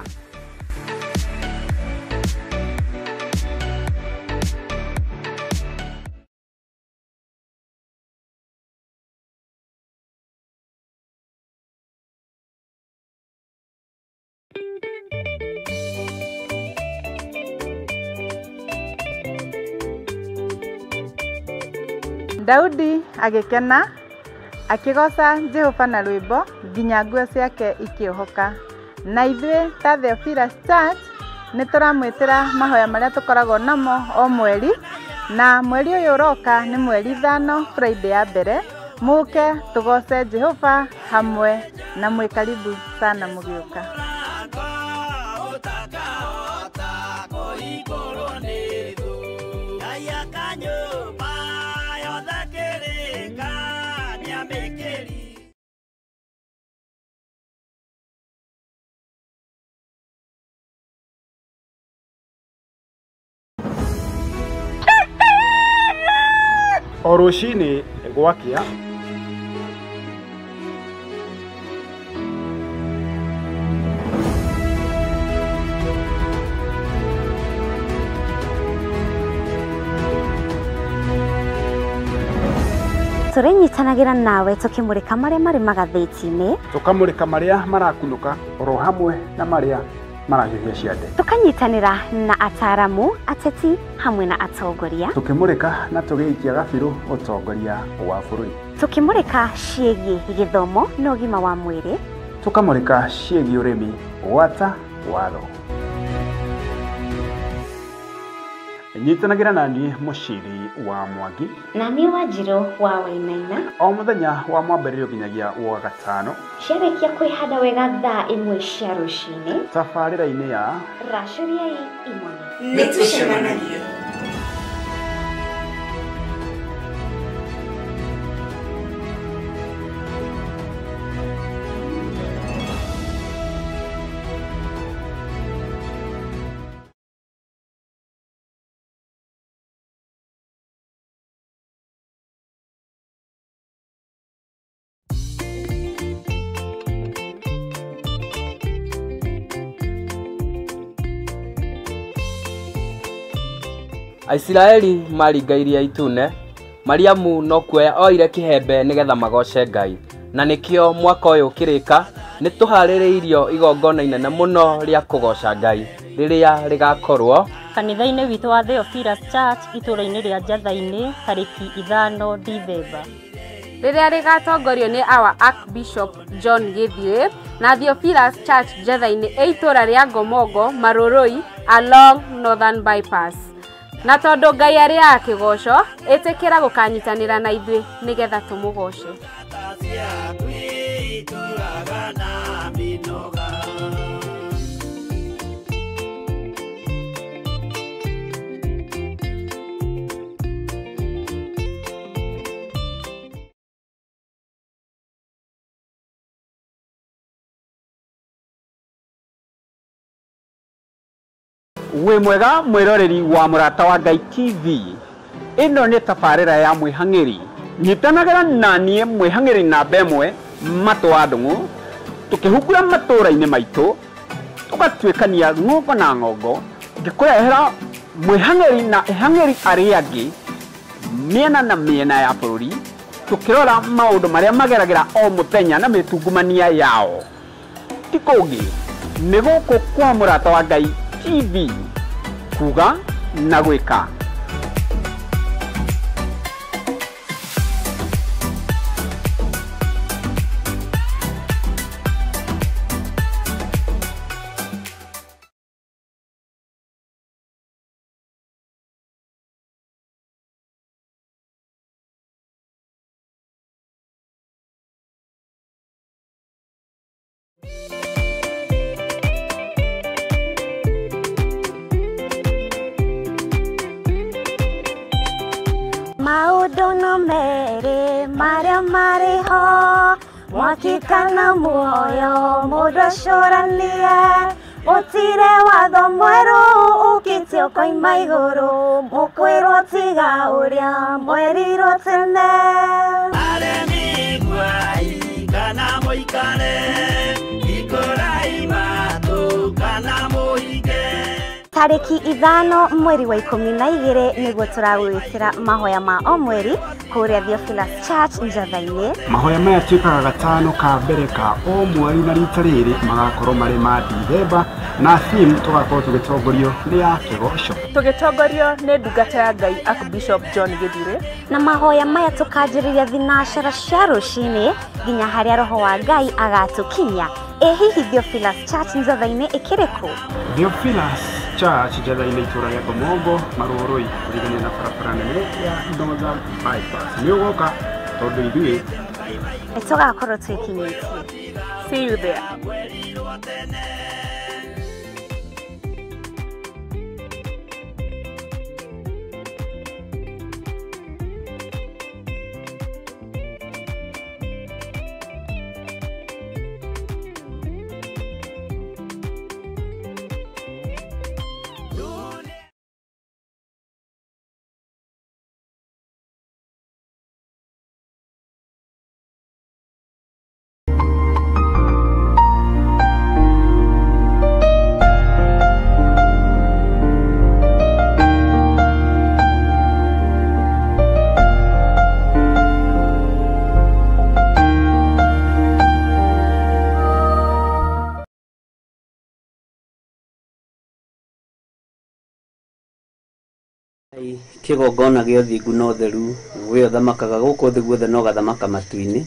Daudi agĩkena akĩgooca Jehova na rwĩmbo nginya nguo ciake ikĩohoka. Na ithuĩ ta Theophilus Church nĩ tũramwĩtĩra mahoya marĩa tũkoragwo namo o mweri, na mweri ũyũ ũroka nĩ mweri 5 Friday ya mbere. Mũke tũgooce Jehova hamwe na mwĩ karibu sana mũgĩũka.
O rũcinĩ gwakĩa,
tũrĩnyitanagĩra nawe tũkĩmũrĩka marĩa marĩ magathĩti-inĩ,
tũkamũrĩka marĩa marakunũka oro hamwe na marĩa marahiũhia ciande,
tũkanyitanĩra na ataaramu, ateti hamwe na atongoria,
tũkĩmũrĩka na tũgĩikia gabirũ ũtongoria wa bũrũri,
tũkĩmũrĩka ciĩgiĩ gĩthomo na ũgima wa mwĩrĩ,
Tũkamũrĩka ciĩgiĩ ũrĩmi gwata watho. Nyitanagĩra na niĩ Mũciri wa Mwangi
na niĩ Wanjirũ wa Wainaina
o mũthenya wa mwambĩrĩrio nginyagia wa gatano
ciarĩkia kwĩhanda wega thaa 1 cia rũcinĩ
tabarĩra-inĩ ya
Racũriai Imone.
Nĩtũcemanagia.
Aisiraeli maringa Iria Itune, Mariamu no kuoya oire kĩhembe nĩgetha magoce Ngai, na nĩkĩo mwaka ũyũ ũkĩrĩka nĩ tũharĩrĩirio igongona inene mũno rĩa kũgoca Ngai rĩrĩa rĩgakorwo
kanitha-inĩ witũ wa Theophilus Church itũũra-inĩ rĩa Njatha-inĩ tarĩki 5 Dithemba,
rĩrĩa rĩgatongorio nĩ our Archbishop John Gĩthiĩ na Theophilus Church Njatha-inĩ ĩ itũũra rĩa Ngomongo Marũrũi along Northern Bypass. Na tondũ Ngai arĩaga kĩgoco, ĩtĩkĩra gũkanyitanĩra na ithuĩ nĩgetha tũmũgoce.
Wĩ mwega mwĩroreri wa Mũrata wa Ngai TV. Ĩno nĩ tabarĩra ya mwĩhang'ĩri. Nyitanagĩra na niĩ mwĩhang'ĩri namba 1 Matũ wa Ndũng'ũ, tũkĩhungura matũũra-inĩ maitũ, tũgatuĩkania ng'ongo na ng'ongo, ngĩkũrehera mwĩhang'ĩri na ĩhang'ĩri arĩa angĩ mĩena na mĩena ya bũrũri, tũkĩrora maũndũ marĩa mageragĩra o mũthenya na mĩtungumania yao. Ti kũngĩ, nĩ gũkũ kwa Mũrata wa Ngai TV, kuga na gwĩka.
Maũndũ no merĩ marĩa marĩ ho, mwaki kana muoyo mũndũ acũranie, gũtirĩ watho mwerũ ũkĩte ũkoima igũrũ, mũkwĩrwo tiga ũrĩa mwerirwo tene.
Arĩmi ngwai kana mũikare, ikũrai matũ kana mũige.
Tarĩki 5 mweri wa 12 nĩguo tũragwĩtĩra mahoya ma o mweri kũrĩa Theophilus Church Njatha-inĩ.
Mahoya maya tuĩkaga gatano ka mbere ka o mweri na rita rĩrĩ magakorwo marĩ ma Dithemba, na theme tũgakorwo tũgĩtongorio nĩ ya kĩgoco,
tũgĩtongorio nĩ ndungata ya Ngai Archbishop John Gĩthiĩ.
Na mahoya maya tũkanjĩrĩria thinacara cia rũcinĩ nginya harĩa roho wa Ngai agatũkinya. Ĩ hihi Theophilus Church Njatha-inĩ ĩkĩrĩ kũ?
Theophilus Church Njatha-inĩ itũũra rĩa Ngomongo Marũrũi, kũrigania na barabara nene ya Northern Bypass. Nĩ ũgoka tondũ ithuĩ
nĩ tũgakorwo twĩkinyĩtie.
See you there.
Kĩgongona gĩa ũthingu na ũtheru, we ũthamakaga gũkũ thĩ guothe na ũgathamaka matu-inĩ.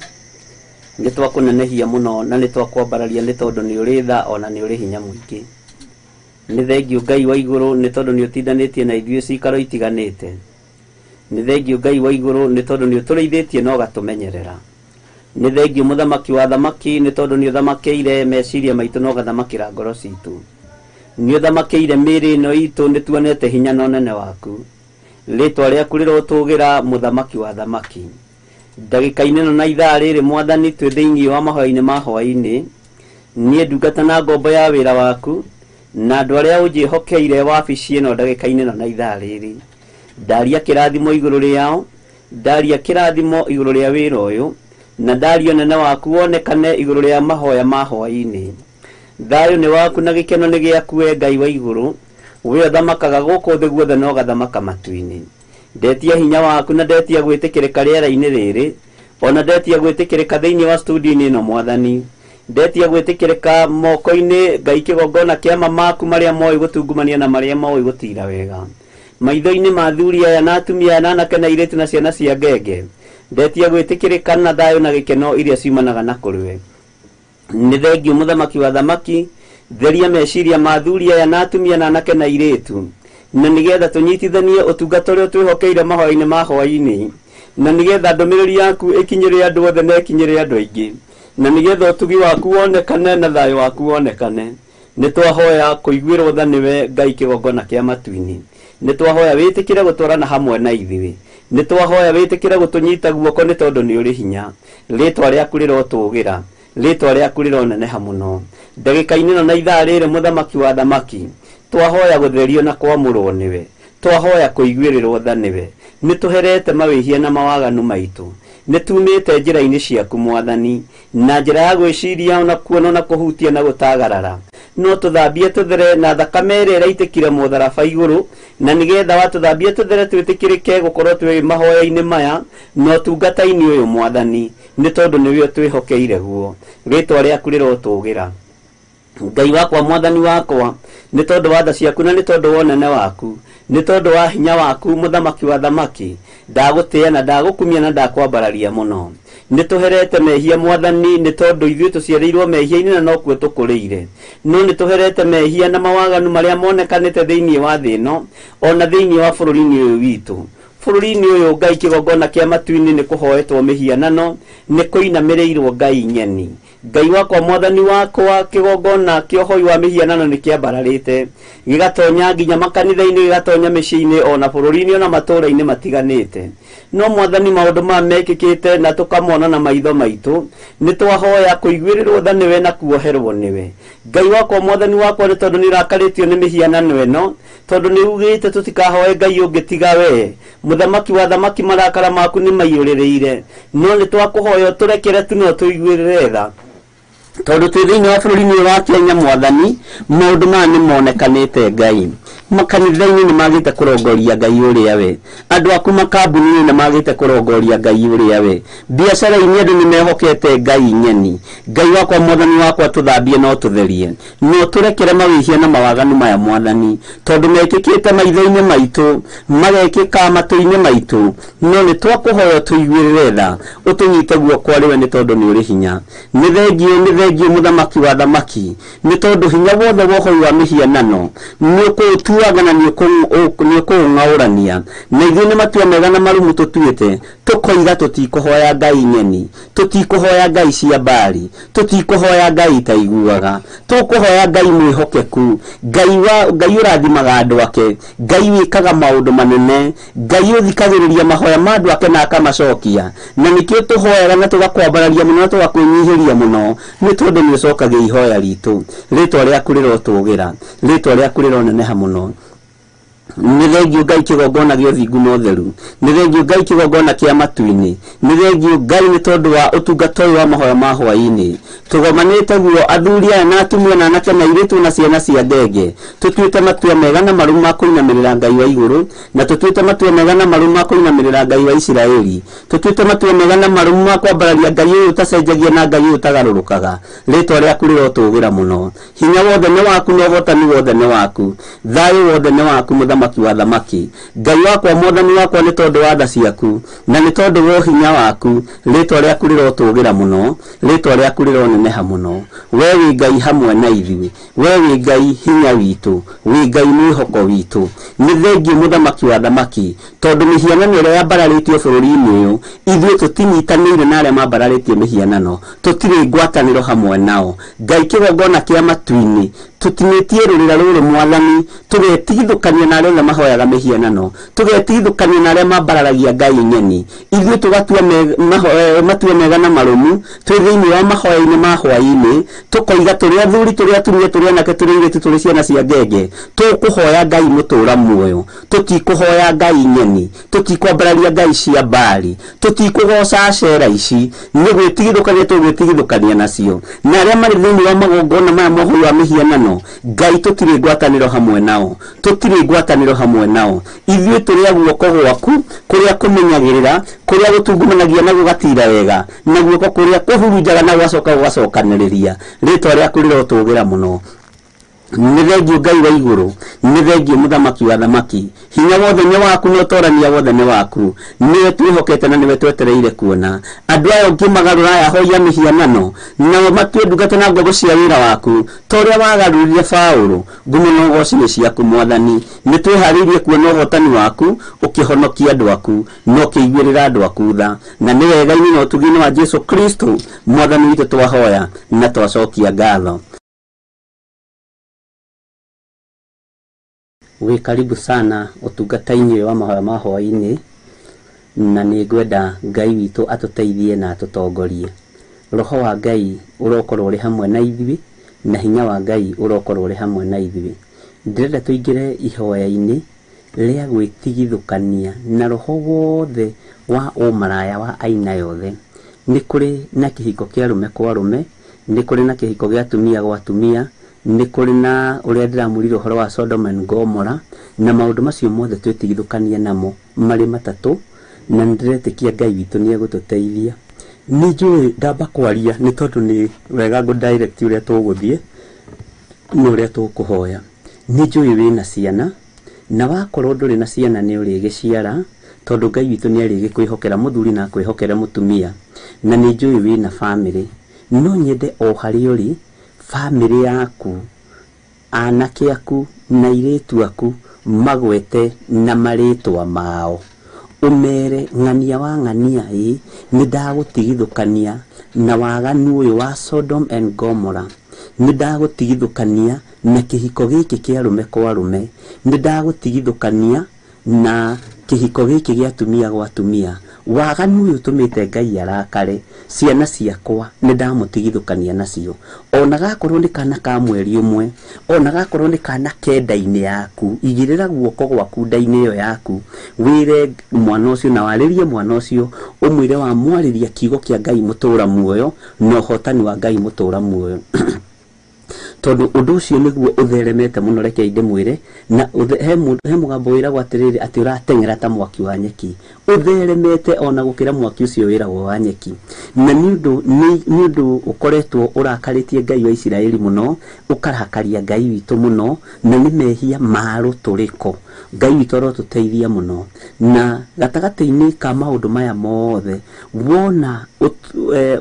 Nĩ twakũnenehia mũno na nĩ twakwambararia nĩ tondũ nĩ ũrĩ tha ona nĩ ũrĩ hinya mũingĩ. Nĩ thengiũ Ngai wa igũrũ nĩ tondũ nĩ ũtindanĩtie na ithuĩ cikaro itiganĩte. Nĩ thengiũ Ngai wa igũrũ nĩ tondũ nĩ ũtũrĩithĩtie na ũgatũmenyerera. Nĩ thengiũ mũthamaki wa thamaki nĩ tondũ nĩ ũthamakĩire meciria maitũ na ũgathamakĩra ngoro citũ. Nĩ ũthamakĩire mĩĩrĩ ĩno itũ nĩ tuonete hinya na ũnene waku. Rĩtwa rĩaku rĩrotũgĩra mũthamaki wa thamaki. Ndagĩka-inĩ ĩno na ithaa rĩrĩ mwathani twĩ thĩinĩ wa mahoya-inĩ ma hwaĩ-inĩ. Niĩ ndungata na ngombo ya wĩra waku na andũ arĩa ũnjĩhokeire wabici ĩno ndagĩka-inĩ ĩno na ithaa rĩrĩ. Ndaria kĩrathimo igũrũ rĩao, ndaria kĩrathimo igũrũ rĩa wĩra ũyũ, na ndaria ũnene waku wonekane igũrũ rĩa mahoya ma hwaĩ-inĩ. Thayũ nĩ waku na gĩkeno nĩ gĩaku we Ngai wa igũrũ, we ũthamakaga gũkũ thĩ guothe na ũgathamaka matu-inĩ. Ndetia hinya waku na ndetia gwĩtĩkĩrĩka rĩera-inĩ rĩrĩ, ona ndetia gwĩtĩkĩrĩka thĩinĩ wa studio-inĩ ĩno mwathani. Ndetia gwĩtĩkĩrĩka moko-inĩ Ngai kĩgongona kĩa mamaku marĩa moĩ gũtungumania na marĩa moĩ gũtira wega. Maitho-inĩ ma athuri aya na atumia aya na anake na airĩtu na ciana cia ngenge. Ndetia gwĩtĩkĩrĩka na thayũ na gĩkeno iria ciumanaga na kũrĩ we. Nĩ thengiũ mũthamaki wa thamaki, theria meciria ma athuri aya na atumia na anake na airĩtu, na nĩgetha tũnyitithanie ũtungata ũrĩa twĩhokeire mahoya-inĩ ma hwaĩ-inĩ, na nĩgetha ndũmĩrĩri yaku ĩkinyĩre andũ othe na ĩkinyĩre andũ aingĩ, na nĩgetha ũtugi waku wonekane na thayũ waku wonekane. Nĩ twahoya kũiguĩrwo tha nĩwe Ngai kĩgongona kĩa matu-inĩ. Nĩ twahoya wĩtĩkĩre gũtwarana hamwe na ithuĩ. Nĩ twahoya wĩtĩkĩre gũtũnyita guoko nĩ tondũ nĩ ũrĩ hinya. Rĩtwa rĩaku rĩrotũgĩra, rĩtwa rĩaku rĩroneneha mũno. Ndagĩka-inĩ ĩno na ithaa rĩrĩ mũthamaki wa thamaki, twahoya gũtherio na kwamũrwo nĩwe. Twahoya kũiguĩrĩrwo tha nĩwe. Nĩ tũherete mawĩhia na mawaganu maitũ. Nĩ tumĩte njĩra-inĩ ciaku mwathani, na njĩra ya gwĩciria ona kuona na kũhutia na gũtagarara. No tũthambie tũthere na thakame ĩrĩa ĩraitĩkire mũtharaba igũrũ, na nĩgetha watũthambie tũthere twĩtĩkĩrĩke gũkorwo twĩ mahoya-inĩ maya na ũtungata-inĩ ũyũ mwathani, nĩ tondũ nĩwe twĩhokeire guo. Rĩtwa rĩaku rĩrotũgĩra. Ngai wakwa mwathani wakwa, nĩ tondũ wa tha ciaku na nĩ tondũ wa ũnene waku, nĩ tondũ wa hinya waku mũthamaki wa thamaki, ndagũtĩĩa na ndagũkumia na ndakwambararia mũno. Nĩ tũherete mehia mwathani nĩ tondũ ithuĩ tũciarĩirwo mehia-inĩ na nokuo tũkũrĩire. No nĩ tũherete mehia na mawaganu marĩa monekanĩte thĩinĩ wa thĩ ĩno ona thĩinĩ wa bũrũri-inĩ ũyũ witũ. Bũrũri-inĩ ũyũ Ngai kĩgongona kĩa matu-inĩ nĩ kũhoetwo mĩhianano, nĩ kũinamĩrĩirwo Ngai ng'eni. Ngai wakwa mwathani wakwa kĩgongona kĩa ũhoi wa mĩhianano nĩ kĩambararĩte, gĩgatonya nginya makanitha-inĩ, gĩgatonya mĩciĩ-inĩ ona bũrũri-inĩ ona matũũra-inĩ matiganĩte. No mwathani maũndũ maya mekĩkĩte na tũkamona na maitho maitũ, nĩ twahoya kũiguĩrĩrwo tha nĩwe na kuoherwo nĩwe. Ngai wakwa mwathani wakwa nĩ tondũ nĩ ũrakarĩtio nĩ mĩhianano ĩno, tondũ nĩ ugĩte tũtikahoe Ngai ũngĩ tiga we. Mũthamaki wa thamaki marakara maku nĩ maiyũrĩrĩire, no nĩ twakũhoya ũtũrekere tu no tũiguĩrĩre tha. Tondũ twĩ thĩinĩ wa bũrũri-inĩ ũyũ wa Kenya mwathani, maũndũ maya nĩ monekanĩte Ngai. Makanitha-inĩ nĩ magĩte kũrongoria Ngai ũrĩa we. Andũ aku makambuni-inĩ nĩ magĩte kũrongoria Ngai ũrĩa we. Biacara-inĩ andũ nĩ mehokete Ngai ng'eni. Ngai wakwa mwathani wakwa tũthambie na ũtũtherie. No tũrekere mawĩhia na mawaganu maya mwathani, tondũ mekĩkĩte maitho-inĩ maitũ, magekĩka matũ-inĩ maitũ. No nĩ twakũhoya ũtũiguĩrĩre tha, ũtũnyite guoko arĩ we nĩ tondũ nĩ ũrĩ hinya. Nĩ thengiũ, nĩ thengiũ mũthamaki wa thamaki, nĩ tondũ hinya wothe wa ũhoi wa mĩhianano nĩ ũkũũtuaga na nĩ ũkũũng'aũrania. Na ithuĩ nĩ matua mega na marũmu tũtuĩte, tũkoiga tũtikũhoya Ngai ng'eni, tũtikũhoya Ngai cia mbari, tũtikũhoya Ngai itaiguaga, tũkũhoya Ngai mwĩhokeku, Ngai ũrathimaga andũ ake, Ngai wĩkaga maũndũ manene, Ngai ũthikagĩrĩria mahoya ma andũ ake na akamacokia. Na nĩkĩo tũhoyaga na tũgakwambararia mũno na tũgakwĩnyihĩria mũno, nĩ tondũ nĩ ũcokagia ihoya ritũ. Rĩtwa rĩaku rĩrotũgĩra, rĩtwa rĩaku rĩroneneha mũno. Nĩ thengiũ Ngai kĩgongona gĩa ũthingu na ũtheru, nĩ thengiũ Ngai kĩgongona kĩa matu-inĩ, nĩ thengiũ Ngai nĩ tondũ wa ũtungata ũyũ wa mahoya ma hwaĩ-inĩ. Tũgomanĩte guo athuri aya na atumia na anake na airĩtu na ciana cia ngenge, tũtuĩte matua mega na marũmu ma kũinamĩrĩra Ngai wa igũrũ, na tũtuĩte matua mega na marũmu ma kũinamĩrĩra Ngai wa Isiraeli, tũtuĩte matua mega na marũmu ma kwambararia Ngai ũyũ ũtacenjagia na Ngai ũyũ ũtagarũrũkaga. Rĩtwa rĩaku rĩrotũgĩra mũno. Hinya wothe nĩ waku na ũhotani wothe nĩ waku, thayũ wothe nĩ waku mũthamaki Mũthamaki wa thamaki. Ngai wakwa, Mwathani wakwa, nĩ tondũ wa tha ciaku na nĩ tondũ wa ũhinya waku, rĩtwa rĩaku rĩrotũgĩra mũno, rĩtwa rĩaku rĩroneneha mũno. We wĩ Ngai hamwe na ithuĩ, we wĩ Ngai hinya witũ, wĩ Ngai mwĩhoko witũ. Nĩ thengiũ Mũthamaki wa thamaki, tondũ mĩhianano ĩrĩa yambararĩtio bũrũri-inĩ ũyũ, ithuĩ tũtinyitanĩire na arĩa mambararĩtie mĩhianano, tũtirĩ ngwatanĩro hamwe nao. Ngai kĩgongona kĩa matu-inĩ, tũtinĩtie rũrĩra rũrũ Mwathani, tũgetigithũkania na arĩa othe mahoyaga mĩhianano, tũgetigithũkania na arĩa mambararagia ngai ng'eni. Ithuĩ tũgatua matua mega na marũmu, twĩ thĩinĩ wa mahoya-inĩ ma hwaĩ-inĩ, tũkoiga tũrĩ athuri, tũrĩ atumia, tũrĩ anake, tũrĩ airĩtu, tũrĩ ciana cia ngenge, tũkũhoya Ngai mũtũra muoyo, tũtikũhoya ngai ng'eni, tũtikwambararia ngai cia Baali, tũtikũgoca Ashera ici, nĩ gwĩtigithũkania tũgwĩtigithũkania nacio. Na arĩa marĩ thĩinĩ wa magongona maya mohoi wa mĩhianano, Ngai tũtirĩ ngwatanĩro hamwe nao, tũtirĩ ngwatanĩro hamwe nao. Ithuĩ tũrĩ a guoko gwaku kũrĩa kũmenyagĩrĩra, kũrĩa gũtungumanagia na gũgatira wega, na guoko kũrĩa kũhurunjaga na gũgacoka gũgacokanĩrĩria. Rĩtwa rĩaku rĩrotũgĩra mũno. Nĩ thengiũ Ngai wa igũrũ, nĩ thengiũ Mũthamaki wa thamaki. Hinya wothe nĩ waku na ũtorania wothe nĩ waku. Nĩwe twĩhokete na nĩwe twetereire kuona. Andũ aya ũngĩmagarũra aya ahoi a mĩhianano, nao matue ndungata na ngombo cia wĩra waku, ta ũrĩa wagarũrire Paũlũ. Ngumo na ũgoci nĩ ciaku Mwathani. Nĩ twĩharĩirie kuona ũhotani waku ũkĩhonokia andũ aku na ũkĩiguĩrĩra andũ aku tha. Na nĩ wega-inĩ na ũtugi-inĩ wa Jesu Kristo Mwathani witũ twahoya na twacokia ngatho. Wĩ karibu sana ũtungata-inĩ wa mahoya ma hwaĩ-inĩ, na nĩ ngwenda Ngai witũ atũteithie na atũtongorie. Roho wa Ngai ũrokorwo ũrĩ hamwe na ithuĩ, na hinya wa Ngai ũrokorwo ũrĩ hamwe na ithuĩ. Ndĩrenda tũingĩre ihoya-inĩ rĩa gwĩtigithũkania na roho wothe wa ũmaraya wa aina yothe. Nĩ kũrĩ na kĩhiko kĩa arũme kwa arũme, nĩ kũrĩ na kĩhiko gĩa atumia gwa atumia, nĩ kũrĩ na ũrĩa ndĩramwĩrire ũhoro wa Sodom and Gomorrah, na maũndũ macio mothe twĩtigithũkanie namo marĩ matatũ, na nĩndĩretĩkia Ngai witũ nĩ egũtũteithia. Nĩ njũĩ ndamba kwaria nĩ tondũ nĩ wega ngũ direct ũrĩa tũgũthiĩ na ũrĩa tũkũhoya. Nĩ njũĩ wĩna ciana, na wakorwo ndũrĩ na ciana nĩ ũrĩgĩciara, tondũ Ngai witũ nĩ arĩgĩkwĩhokera mũthuri na akwĩhokere mũtumia. Na nĩ njũĩ wĩna bamĩrĩ, no nyende o harĩa ũrĩ, bamĩrĩ yaku, anake aku na airĩtu aku magwete na marĩtwa mao. Ũmere ng'ania wa ng'ania ĩ, nĩ ndagũtigithũkania na waganu ũyũ wa Sodom and Gomorrah. Nĩ ndagũtigithũkania na kĩhiko gĩkĩ kĩa arũme kwa arũme. Nĩ ndagũtigithũkania na kĩhiko gĩkĩ gĩa atumia gwa atumia. Waganu ũyũ ũtũmĩte Ngai arakare, ciana ciakwa nĩ ndamũtigithũkania nacio. Ona gakorwo nĩ kana ka mweri ũmwe, ona gakorwo nĩ kana ke nda-inĩ yaku, igĩrĩra guoko gwaku nda-inĩ ĩyo yaku, wĩre mwana ũcio na warĩrie mwana ũcio, ũmwĩre wamwarĩria kiugo kĩa Ngai mũtũra muoyo na ũhotani wa Ngai mũtũra muoyo. Tondũ ũndũ ũcio nĩguo ũtheremete mũno, reke ndĩmwĩre, na he mũgambo wĩragwo atĩrĩrĩ atĩ ũrateng'era ta mwaki wa nyeki, ũtheremete ona gũkĩra mwaki ũcio wĩragwo wa nyeki. Na nĩ ũndũ ũkoretwo ũrakarĩtie Ngai wa Isiraeli mũno, ũkarakaria Ngai witũ mũno, na nĩ mehia ma rũtũrĩko. Ngai witũ arotũteithia mũno. Na gatagatĩ-inĩ ka maũndũ maya mothe,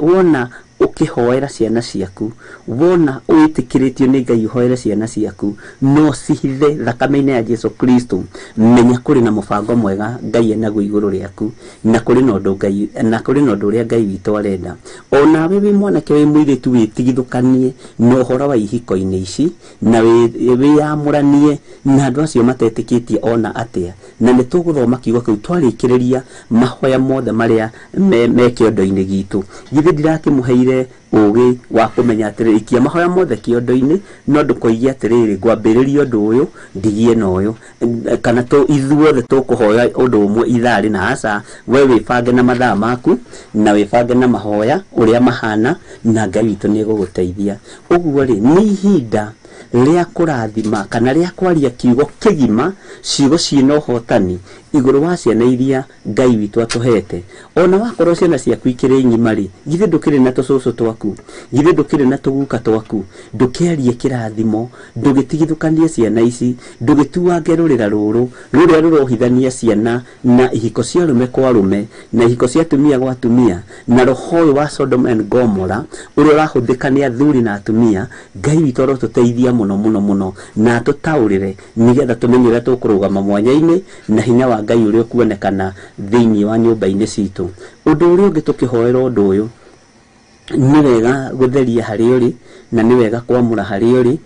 wona ũkĩhoera ciana ciaku, wona wĩtĩkĩrĩtio nĩ Ngai ũhoere ciana ciaku, no cihithe thakame-inĩ ya Jesu Kristo, menya kũrĩ na mũbango mwega Ngai enaguo igũrũ rĩaku, na kũrĩ na ũndũ Ngai, na kũrĩ na ũndũ ũrĩa Ngai witũ arenda. Onawe wĩ mwanake wĩ mũirĩtu wĩtigithũkanie na ũhoro wa ihiko-inĩ ici, na wĩyamũranie na andũ acio matetĩkĩtie ona atĩa. Na nĩ tũgũthoma kiugo kĩu twarĩkĩrĩria mahoya mothe marĩa me kĩondo-inĩ gitũ. Githĩ ndirakĩmũheire ũgĩ wa kũmenya atĩrĩrĩ, ikia mahoya mothe kĩondo-inĩ, no ndũkoigie atĩrĩrĩ ngwambĩrĩria ũndũ ũyũ ndigie na ũyũ, kana ithuothe tũkũhoya ũndũ ũmwe ithaa rĩna. Aca, we wĩbange na mathaa maku na wĩbange na mahoya ũrĩa mahana, na Ngai witũ nĩ egũgũteithia. Ũguo rĩ, nĩ ihinda rĩa kũrathima kana rĩa kwaria kiugo kĩgima, ciugo ciĩna ũhotani igũrũ wa ciana iria Ngai witũ atũhete. Ona wakorwo ciana ciaku ikĩrĩ ng'ima rĩ, githĩ ndũkĩrĩ na tũcũcũ twaku, githĩ ndũkĩrĩ na tũguka twaku, ndũkĩarie kĩrathimo, ndũgĩtigithũkanie ciana ici, ndũgĩtuange rũrĩra rũrũ rũrĩa rũrohithania ciana na ihiko cia arũme kwa arũme na ihiko cia atumia gwa atumia, na roho ũyũ wa Sodom and Gomorrah ũrĩa ũrahũthĩka nĩ athuri na atumia. Ngai witũ arotũteithia mũno mũno mũno na atũtaũrĩre nĩgetha tũmenye ũrĩa tũkũrũgama mwanya-inĩ na hinya wa Ngai ũrĩa ũkuonekana thĩinĩ wa nyũmba-inĩ citũ. Ũndũ ũrĩa ũngĩ tũkĩhoera ũndũ ũyũ, nĩ wega gũtheria harĩa ũrĩ na nĩ wega kwamũra harĩa ũrĩ,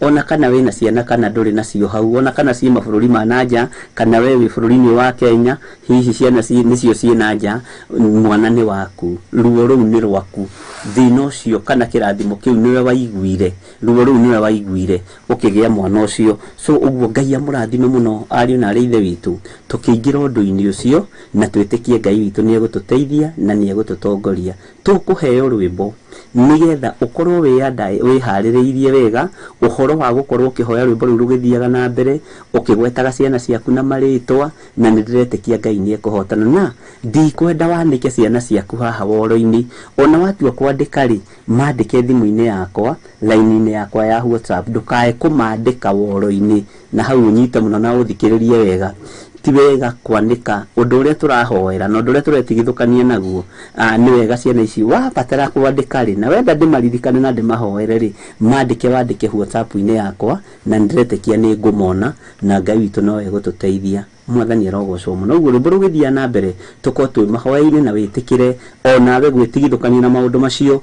ona kana wĩna ciana kana ndũrĩ nacio hau, ona kana ciĩ mabũrũri ma nanja kana we wĩ bũrũri-inĩ wa Kenya, hihi ciana nĩcio ciĩ nanja, mwana nĩ waku, ruo rũu nĩ rwaku, thĩna ũcio kana kĩrathimo kĩu nĩwe waiguire, ruo rũu nĩwe waiguire ũkĩgĩa mwana ũcio. So ũguo Ngai amũrathime mũno ariũ na arĩ ithe witũ, tũkĩingĩra ũndũ-inĩ ũcio na twĩtĩkie Ngai witũ nĩ egũtũteithia na nĩ egũtũtongoria. Tũkũheo rwĩmbo nĩgetha ũkorwo wĩharĩrĩirie wega ũhoro wa gũkorwo ũkĩhoya rwĩmbo rũu rũgĩthiaga na mbere ũkĩgwetaga ciana ciaku na marĩtwa, na nĩ ndĩretĩkia Ngai nĩ ekũhotana. Na ndikwenda wanĩke ciana ciaku haha woro-inĩ, ona watua kwandĩka rĩ, mandĩke thimũ-inĩ yakwa, line-inĩ yakwa ya WhatsApp, ndũkae kũmandĩka woro-inĩ, na hau ũnyite mũno na ũthikĩrĩrie wega. Ti wega kwanĩka ũndũ ũrĩa tũrahoera na ũndũ ũrĩa tũretigithũkania naguo. Nĩ wega ciana ici wabatara kwandĩka rĩ, na wenda ndĩmaririkane na ndĩmahoere rĩ, mandĩke wandĩke WhatsApp-inĩ yakwa, na nĩndĩretĩkia nĩ ngũmona na Ngai witũ no egũtũteithia. Mwathani arogocwo mũno. Ũguo rwĩmbo rũgĩthiĩ na mbere tũkorwo twĩ mahoya-inĩ na wĩtĩkĩre onawe gwĩtigithũkania na maũndũ macio,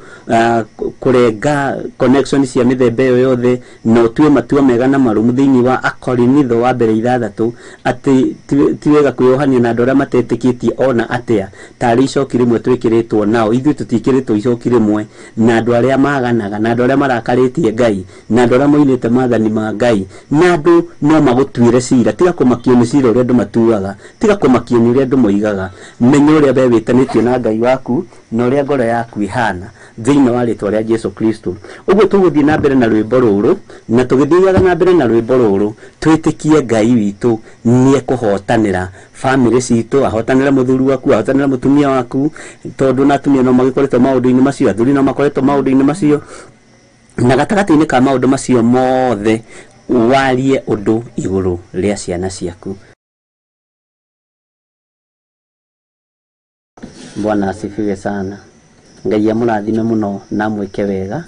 kũrenga connection cia mĩthemba ĩyo yothe, na ũtue matua mega na marũmu thĩinĩ wa Akorinitho wa mbere 6 atĩ ti wega kwĩyohania na andũ arĩa matetĩkĩtie ona atĩa, tarĩ icoki rĩmwe twĩkĩrĩtwo nao. Ithuĩ tũtiĩkĩrĩtwo icoki rĩmwe na andũ arĩa maganaga, na andũ arĩa marakarĩtie Ngai, na andũ arĩa moinĩte maathani ma Ngai, na andũ no magũtuĩre cira. Tiga kũmakio nĩ cira ũrĩa andũ matuaga, tiga kũmakio nĩ ũrĩa andũ moigaga. Menya ũrĩa we wĩtanĩtio na Ngai waku na ũrĩa ngoro yaku ĩhana thĩinĩ wa rĩtwa rĩa Jesu Kristo. Ũguo tũgũthiĩ na mbere na rwĩmbo rũrũ, na tũgĩthiaga na mbere na rwĩmbo rũrũ twĩtĩkie Ngai witũ nĩ ekũhotanĩra bamĩrĩ citũ, ahotanĩre mũthuri waku, ahotanĩre mũtumia waku, tondũ na atumia no magĩkoretwo maũndũ-inĩ macio, athuri no makoretwo maũndũ-inĩ macio, na gatagatĩ-inĩ ka maũndũ macio mothe warie ũndũ igũrũ rĩa ciana ciaku. Bwana asifiwe sana. Ngai amũrathime mũno na amwĩke wega.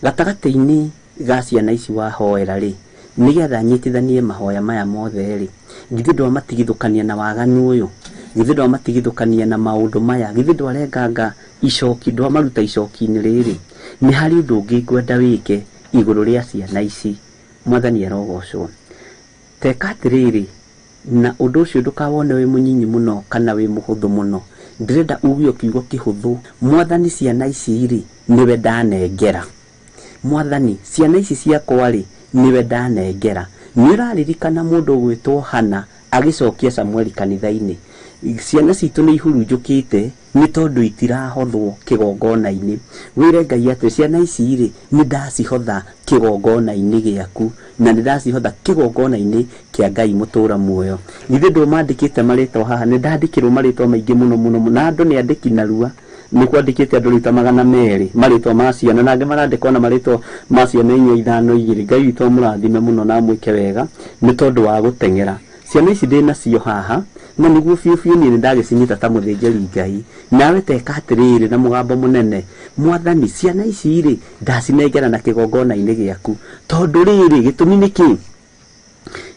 Gatagatĩ-inĩ ga ciana ici wahoera rĩ, nĩgetha nyitithanie mahoya maya mothe rĩ, githĩ ndwamatigithũkania na waganu ũyũ, githĩ ndwamatigithũkania na maũndũ maya, githĩ ndwarenganga icoki, ndwamaruta icoki-inĩ rĩrĩ. Nĩ harĩ ũndũ ũngĩ ngwenda wĩke igũrũ rĩa ciana ici. Mwathani arogocwo. Teka atĩrĩrĩ, na ũndũ ũcio ndũkawone wĩ mũnyinyi mũno kana wĩ mũhũthũ mũno. Ndĩrenda uge o kiugo kĩhũthũ, Mwathani ciana ici rĩ, nĩwe ndanengera. Mwathani ciana ici ciakwa rĩ, nĩwe ndanengera. Nĩ ũraririkana mũndũ ũgwĩtwo Hana agĩcokia Samueli kanitha-inĩ. Ciana citũ nĩ ihurunjũkĩte nĩ tondũ itirahothwo kĩgongona-inĩ. Wĩre Ngai atĩ ciana ici rĩ, nĩ ndacihotha kĩgongona-inĩ gĩaku, na nĩ ndacihotha kĩgongona-inĩ kĩa Ngai mũtũra muoyo. Githĩ ndũmandĩkĩte marĩtwa haha? Nĩ ndandĩkĩrwo marĩtwa maingĩ mũno mũno mũno, na andũ nĩ andĩki narua. Nĩ kwandĩkĩte andũ rita 200 marĩtwa ma ciana, na angĩ marandĩkwo na marĩtwa ma ciana 4 5 2. Ngai witũ amũrathime mũno na amwĩke wega nĩ tondũ wa gũteng'era. Ciana ici ndĩ nacio haha, na nĩguo biũ biũ niĩ nĩ ndagĩcinyita ta mũthĩnjĩri Ngai. Nawe teka atĩrĩrĩ na mũgambo mũnene, Mwathani ciana ici rĩ, ndacinengera na kĩgongona-inĩ gĩaku. Tondũ rĩrĩ, gĩtũmi nĩ kĩ?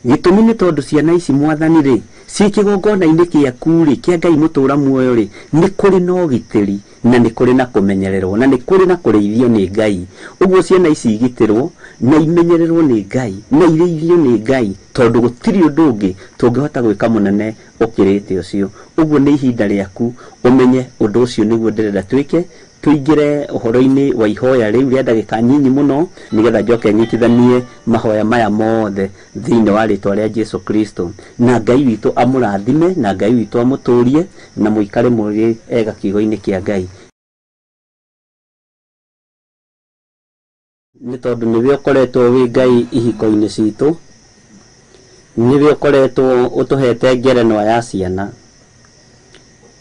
Gĩtũmi nĩ tondũ ciana ici Mwathani rĩ, ciĩ kĩgongona-inĩ gĩaku rĩ, kĩa Ngai mũtũra muoyo rĩ, nĩ kũrĩ na ũgitĩri, na nĩ kũrĩ na kũmenyererwo, na nĩ kũrĩ na kũrĩithio nĩ Ngai. Ũguo ciana ici igitĩrwo na imenyererwo nĩ Ngai, na irĩithio nĩ Ngai, tondũ gũtirĩ ũndũ ũngĩ tũngĩhota gwĩka mũnene ũkĩrĩte ũcio. Ũguo nĩ ihinda rĩaku ũmenye ũndũ ũcio nĩguo ndĩrenda twĩke. Tũingĩre ũhoro-inĩ wa ihoya rĩu rĩa ndagĩka nyinyi mũno, nĩgetha njoke nyitithanie mahoya maya mothe thĩinĩ wa rĩtwa rĩa Jesu Kristo. Na Ngai witũ amũrathime, na Ngai witũ amũtũrie, na mũikare mũrĩ ega kiugo-inĩ kĩa Ngai. Nĩ tondũ nĩwe ũkoretwo wĩ Ngai ihiko-inĩ citũ, nĩwe ũkoretwo ũtũhete ngerenwa ya ciana.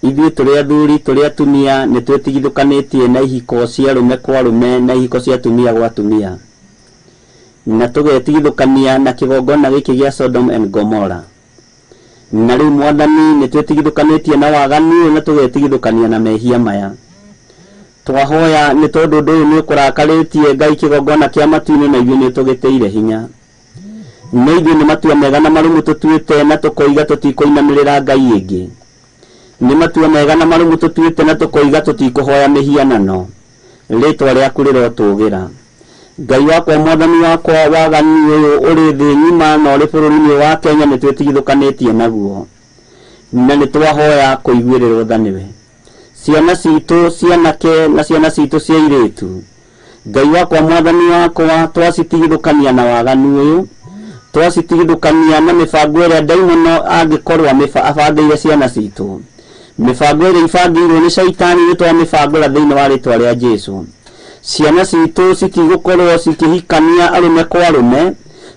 Ithuĩ tũrĩ athuri tũrĩ atumia nĩ twĩtigithũkanĩtie na ihiko cia arũme kwa arũme na ihiko cia atumia gwa atumia, na tũgetigithũkania na kĩgongona gĩkĩ gĩa Sodom and Gomorrah. Na rĩu Mwathani nĩ twĩtigithũkanĩtie na waganu ũyũ na tũgetigithũkania na mehia maya. Twahoya nĩ tondũ ũndũ ũyũ nĩ ũkũrakarĩtie Ngai kĩgongona kĩa matu-inĩ na ithuĩ nĩ tũgĩtĩire hinya. Na ithuĩ nĩ matua mega na marũmu tũtuĩte na tũkoiga tũtikũinamĩrĩra Ngai ĩngĩ. Nĩ matua mega na marũmu tũtuĩte na tũkoiga tũtikũhoya mĩhianano. Rĩtwa rĩaku rĩrotũgĩra. Ngai wakwa Mwathani wakwa, waganu ũyũ ũrĩ thĩ ng'ima na ũrĩ bũrũri-inĩ wa Kenya nĩ twĩtigithũkanĩtie naguo, na nĩ twahoya kũiguĩrĩrwo tha nĩwe. Ciana citũ cianake na ciana citũ cia airĩtu, Ngai wakwa Mwathani wakwa, twacitigithũkania na waganu ũyũ, twacitigithũkania na mĩbango ĩrĩa ndaimono angĩkorwo abangĩire ciana citũ. Mĩbango ĩrĩa ibangĩirwo nĩ caitani nĩ twamĩbangũra thĩinĩ wa rĩtwa rĩa Jesũ. Ciana citũ citigũkorwo cikĩhikania arũme kwa arũme,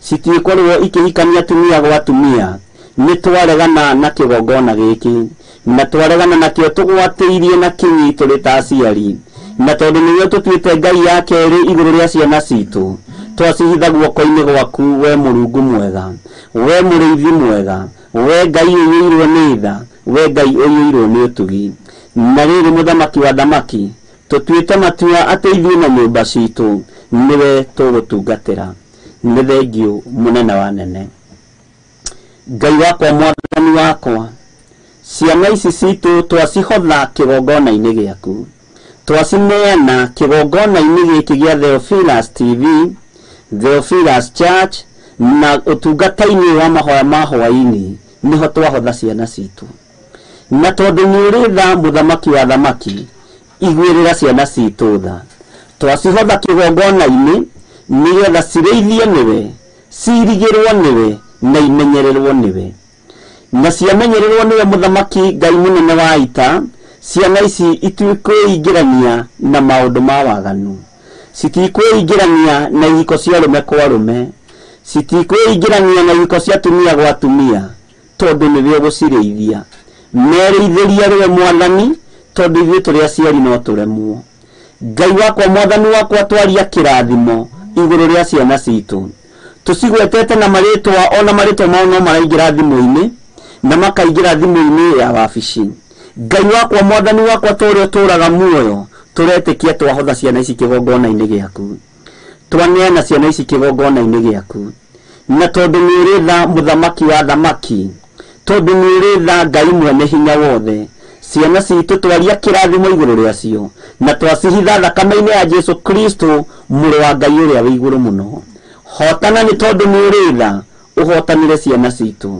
citigũkorwo ikĩhikania atumia gwa atumia. Nĩ twaregana na kĩgongona gĩkĩ, na twaregana nakĩo tũgwatĩirie na kinyi tũrĩ ta aciari, na tondũ nĩwe tũtuĩte Ngai ya kerĩ igũrũ rĩa ciana citũ, twacihitha guoko-inĩ gwaku we Mũrungu mwega, we mũrĩithi mwega, we Ngai ũiyũirwo nĩ tha, we Ngai ũiyũirwo nĩ ũtugi. Na rĩrĩ Mũthamaki wa thamaki, tũtuĩte matua atĩ ithuĩ na nyũmba citũ nĩwe tũgũtungatĩra. Nĩ thengiũ mũnene wa nene. Ngai wakwa Mwathani wakwa, ciana ici citũ twacihotha kĩgongona-inĩ gĩaku, twacineana kĩgongona-inĩ gĩkĩ gĩa Theophilus TV, Theophilus Church, na ũtungata-inĩ wa mahoya ma hwaĩ-inĩ nĩho twahotha ciana citũ. Na tondũ nĩ ũrĩ tha Mũthamaki wa thamaki, iguĩrĩra ciana citũ tha. Twacihotha kĩgongona-inĩ nĩgetha cirĩithio nĩwe, cirigĩrwo nĩwe na imenyererwo nĩwe. Na ciamenyererwo nĩwe Mũthamaki Ngai mũnene wa ita, ciana ici itikwĩingĩrania na maũndũ ma waganu, citikwĩingĩrania na ihiko cia arũme kwa arũme, citikwĩingĩrania na ihiko cia atumia gwa atumia, tondũ nĩwe ũgũcirĩithia. Merĩithĩrie rĩwe Mwathani, tondũ ithuĩ tũrĩ aciari no tũremwo. Ngai wakwa Mwathani wakwa, twaria kĩrathimo igũrũ rĩa ciana citũ, tũcigwetete na marĩtwa, ona marĩtwa mao no maraingĩra thimũ-inĩ na makaingĩra thimũ-inĩ ya wabici. Ngai wakwa Mwathani wakwa, tũrĩa ũtũũraga muoyo, tũretĩkia twahotha ciana ici kĩgongona-inĩ gĩaku, twaneana ciana ici kĩgongona-inĩ gĩaku. Na tondũ nĩ ũrĩ tha Mũthamaki wa thamaki, tondũ nĩ ũrĩ tha Ngai mwene hinya wothe, ciana citũ twaria kĩrathimo igũrũ rĩacio, na twacihitha thakame-inĩ ya Jesũ Kristo mũrũ wa Ngai ũrĩa wĩ igũrũ mũno. Hotana nĩ tondũ nĩ ũrĩ tha, ũhotanĩre ciana citũ.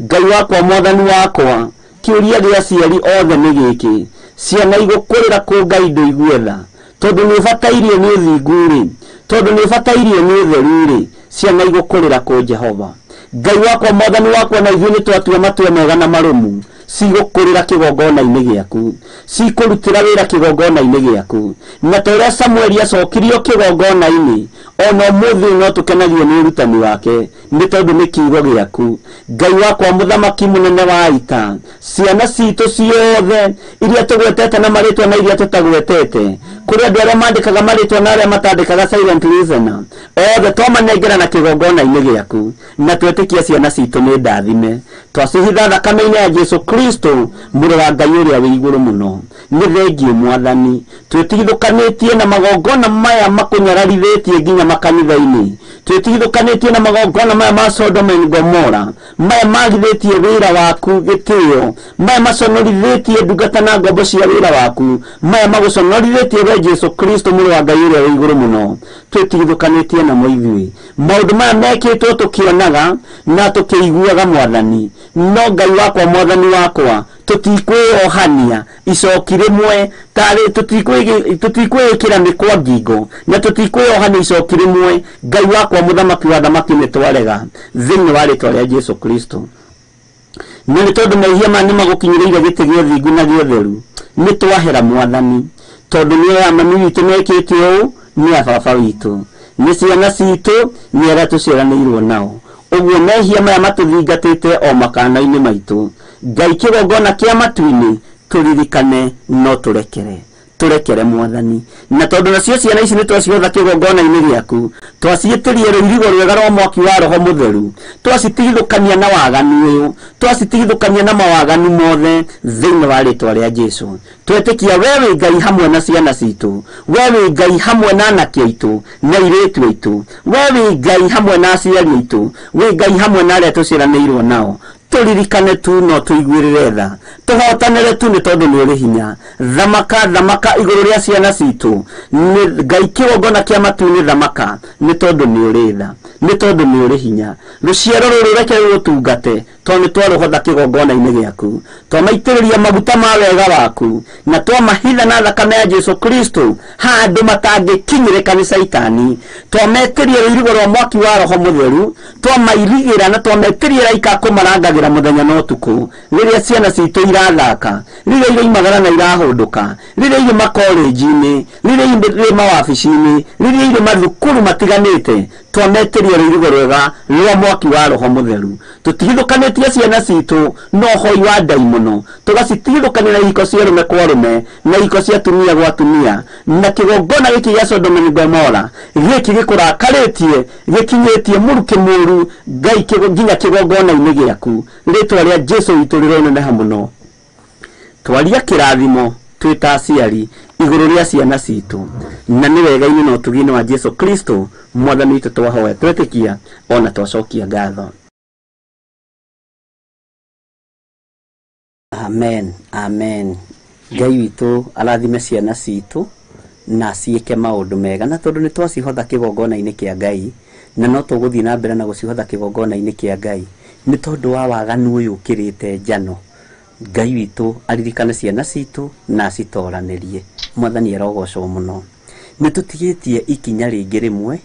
Ngai wakwa Mwathani wakwa, kĩũria gĩa aciari othe nĩ gĩkĩ, ciana igũkũrĩra kũ Ngai ndũigue tha? Tondũ nĩ ũbatairio nĩ ũthingu-rĩ, tondũ nĩ ũbatairio nĩ ũtheru-rĩ, ciana igũkũrĩra kũ Jehova? Ngai wakwa Mwathani wakwa, na ithuĩ nĩ twatua matua mega na marũmu, cigũkũrĩra kĩgongona-inĩ gĩaku, cikũrutĩra wĩra kĩgongona-inĩ gĩaku. Na ta ũrĩa Samueli acokirio kĩgongona-inĩ, ona ũmũthĩ no tũkenagio nĩ ũrutani wake, nĩ tondũ nĩ kiugo gĩaku. Ngai wakwa Mũthamaki mũnene wa ita, ciana citũ ciothe iria tũgwetete na marĩtwa na iria tũtagwetete, kũrĩ andũ arĩa mandĩkaga marĩtwa na arĩa matandĩkaga silent listener, othe twamanengera na kĩgongona-inĩ gĩaku, na twetĩkia ciana citũ nĩ ndathime. Twacihitha thakame-inĩ ya Jesũ Kristo mũrũ wa Ngai ũrĩa wĩ igũrũ mũno. Nĩ thengiũ Mwathani, twĩtigithũkanĩtie na magongona maya makũnyararithĩtie nginya makanitha-inĩ, twĩtigithũkanĩtie na magongona maya ma Sodom and Gomorrah, maya magithĩtie wĩra waku gĩtĩo, maya maconorithĩtie ndungata na ngombo cia wĩra waku, maya magũconorithĩtie we Jesũ Kristo mũrũ wa Ngai ũrĩa wĩ igũrũ mũno. Twĩtigithũkanĩtie namo ithuĩ. Maũndũ maya mekĩtwo tũkĩonaga na tũkĩiguaga Mwathani, no Ngai wakwa Mwathani wakwa, tũtikwĩohania icoki rĩmwe, tarĩ tũtikwĩĩkĩra mĩkwa ngingo, na tũtikwĩohania icoki rĩmwe. Ngai wakwa Mũthamaki wa thamaki, nĩ twarega thĩinĩ wa rĩtwa rĩa Jesũ Kristo. Na nĩ tondũ mehia maya nĩ magũkinyĩrĩire gĩtĩ gĩa ũthingu na gĩa ũtheru, nĩ twahera Mwathani, tondũ nĩ aya mami witũ mekĩte ũũ, nĩ a baba witũ. Nĩ ciana citũ, nĩ arĩa tũciaranĩirwo nao. Ũguo mehia maya matũthingatĩte o makana-inĩ maitũ. Ngai kĩgongona kĩa matu-inĩ, tũririkane no tũrekere. Tũrekere Mwathani. Na tondũ nacio ciana ici nĩ twaciotha kĩgongona-inĩ gĩaku, twaciĩtĩria rũirigo rwega rwa mwaki wa Roho Mũtheru, twacitigithũkania na waganu ũyũ, twacitigithũkania na mawaganu mothe thĩinĩ wa rĩtwa rĩa Jesũ. Twetĩkia we wĩ Ngai hamwe na ciana citũ, we wĩ Ngai hamwe na anake aitũ na airĩtu aitũ, we wĩ Ngai hamwe na aciari aitũ, wĩ Ngai hamwe na arĩa tũciaranĩirwo nao. Tũririkane tu no tũiguĩrĩre tha, tũhotanĩre tu nĩ tondũ nĩ ũrĩ hinya. Thamaka, thamaka igũrũ rĩa ciana citũ. Nĩ Ngai kĩgongona kĩa matu-inĩ, thamaka nĩ tondũ nĩ ũrĩ tha, nĩ tondũ nĩ ũrĩ hinya. Rũciaro rũrũ reke rũgũtungate, tondũ nĩ twarũhotha kĩgongona-inĩ gĩaku. Twamaitĩrĩria maguta ma wega waku, na twamahitha na thakame ya Jesũ Kristo handũ matangĩkinyĩrĩka nĩ Caitani. Twametĩria rũirigo rwa mwaki wa Roho Mũtheru, twamairigĩra na twametĩria araika a kũmarangagĩra mũthenya na ũtukũ, rĩrĩa ciana citũ irathaka, rĩrĩa iroimagara na irahũndũka, rĩrĩa irĩ makolenji-inĩ, rĩrĩa irĩ mawabici-inĩ, rĩrĩa irĩ mathukuru matiganĩte. Twametĩria rũirigo rwega rwa mwaki wa Roho Mũtheru. Tũtigithũkanĩtie ciana citũ na ũhoi wa ndaimono, tũgacitigithũkania na ihiko cia arũme kwa arũme na ihiko cia atumia gwa atumia, na kĩgongona gĩkĩ gĩa Sodom and Gomora gĩkĩ gĩkũrakarĩtie, gĩkinyĩtie mũrukĩ mũru Ngai nginya kĩgongona-inĩ gĩaku. Rĩtwa rĩa Jesũ witũ rĩroneneha mũno. Twaria kĩrathimo twĩ ta aciari igũrũ rĩa ciana citũ, na nĩ wega-inĩ na ũtugi-inĩ wa Jesũ Kristo Mwathani witũ twahoya, twetĩkia ona twacokia ngatho. Amen, amen. Ngai witũ arathime ciana citũ na ciĩke maũndũ mega, na tondũ nĩ twacihotha kĩgongona-inĩ kĩa Ngai, na no tũgũthiĩ na mbere na gũcihotha kĩgongona-inĩ kĩa Ngai nĩ tondũ wa waganu ũyũ ũkĩrĩte njano. Ngai witũ aririkane ciana citũ na acitoranĩrie. Mwathani arogocwo mũno. Nĩ tũtigĩtie ikinya rĩngĩ rĩmwe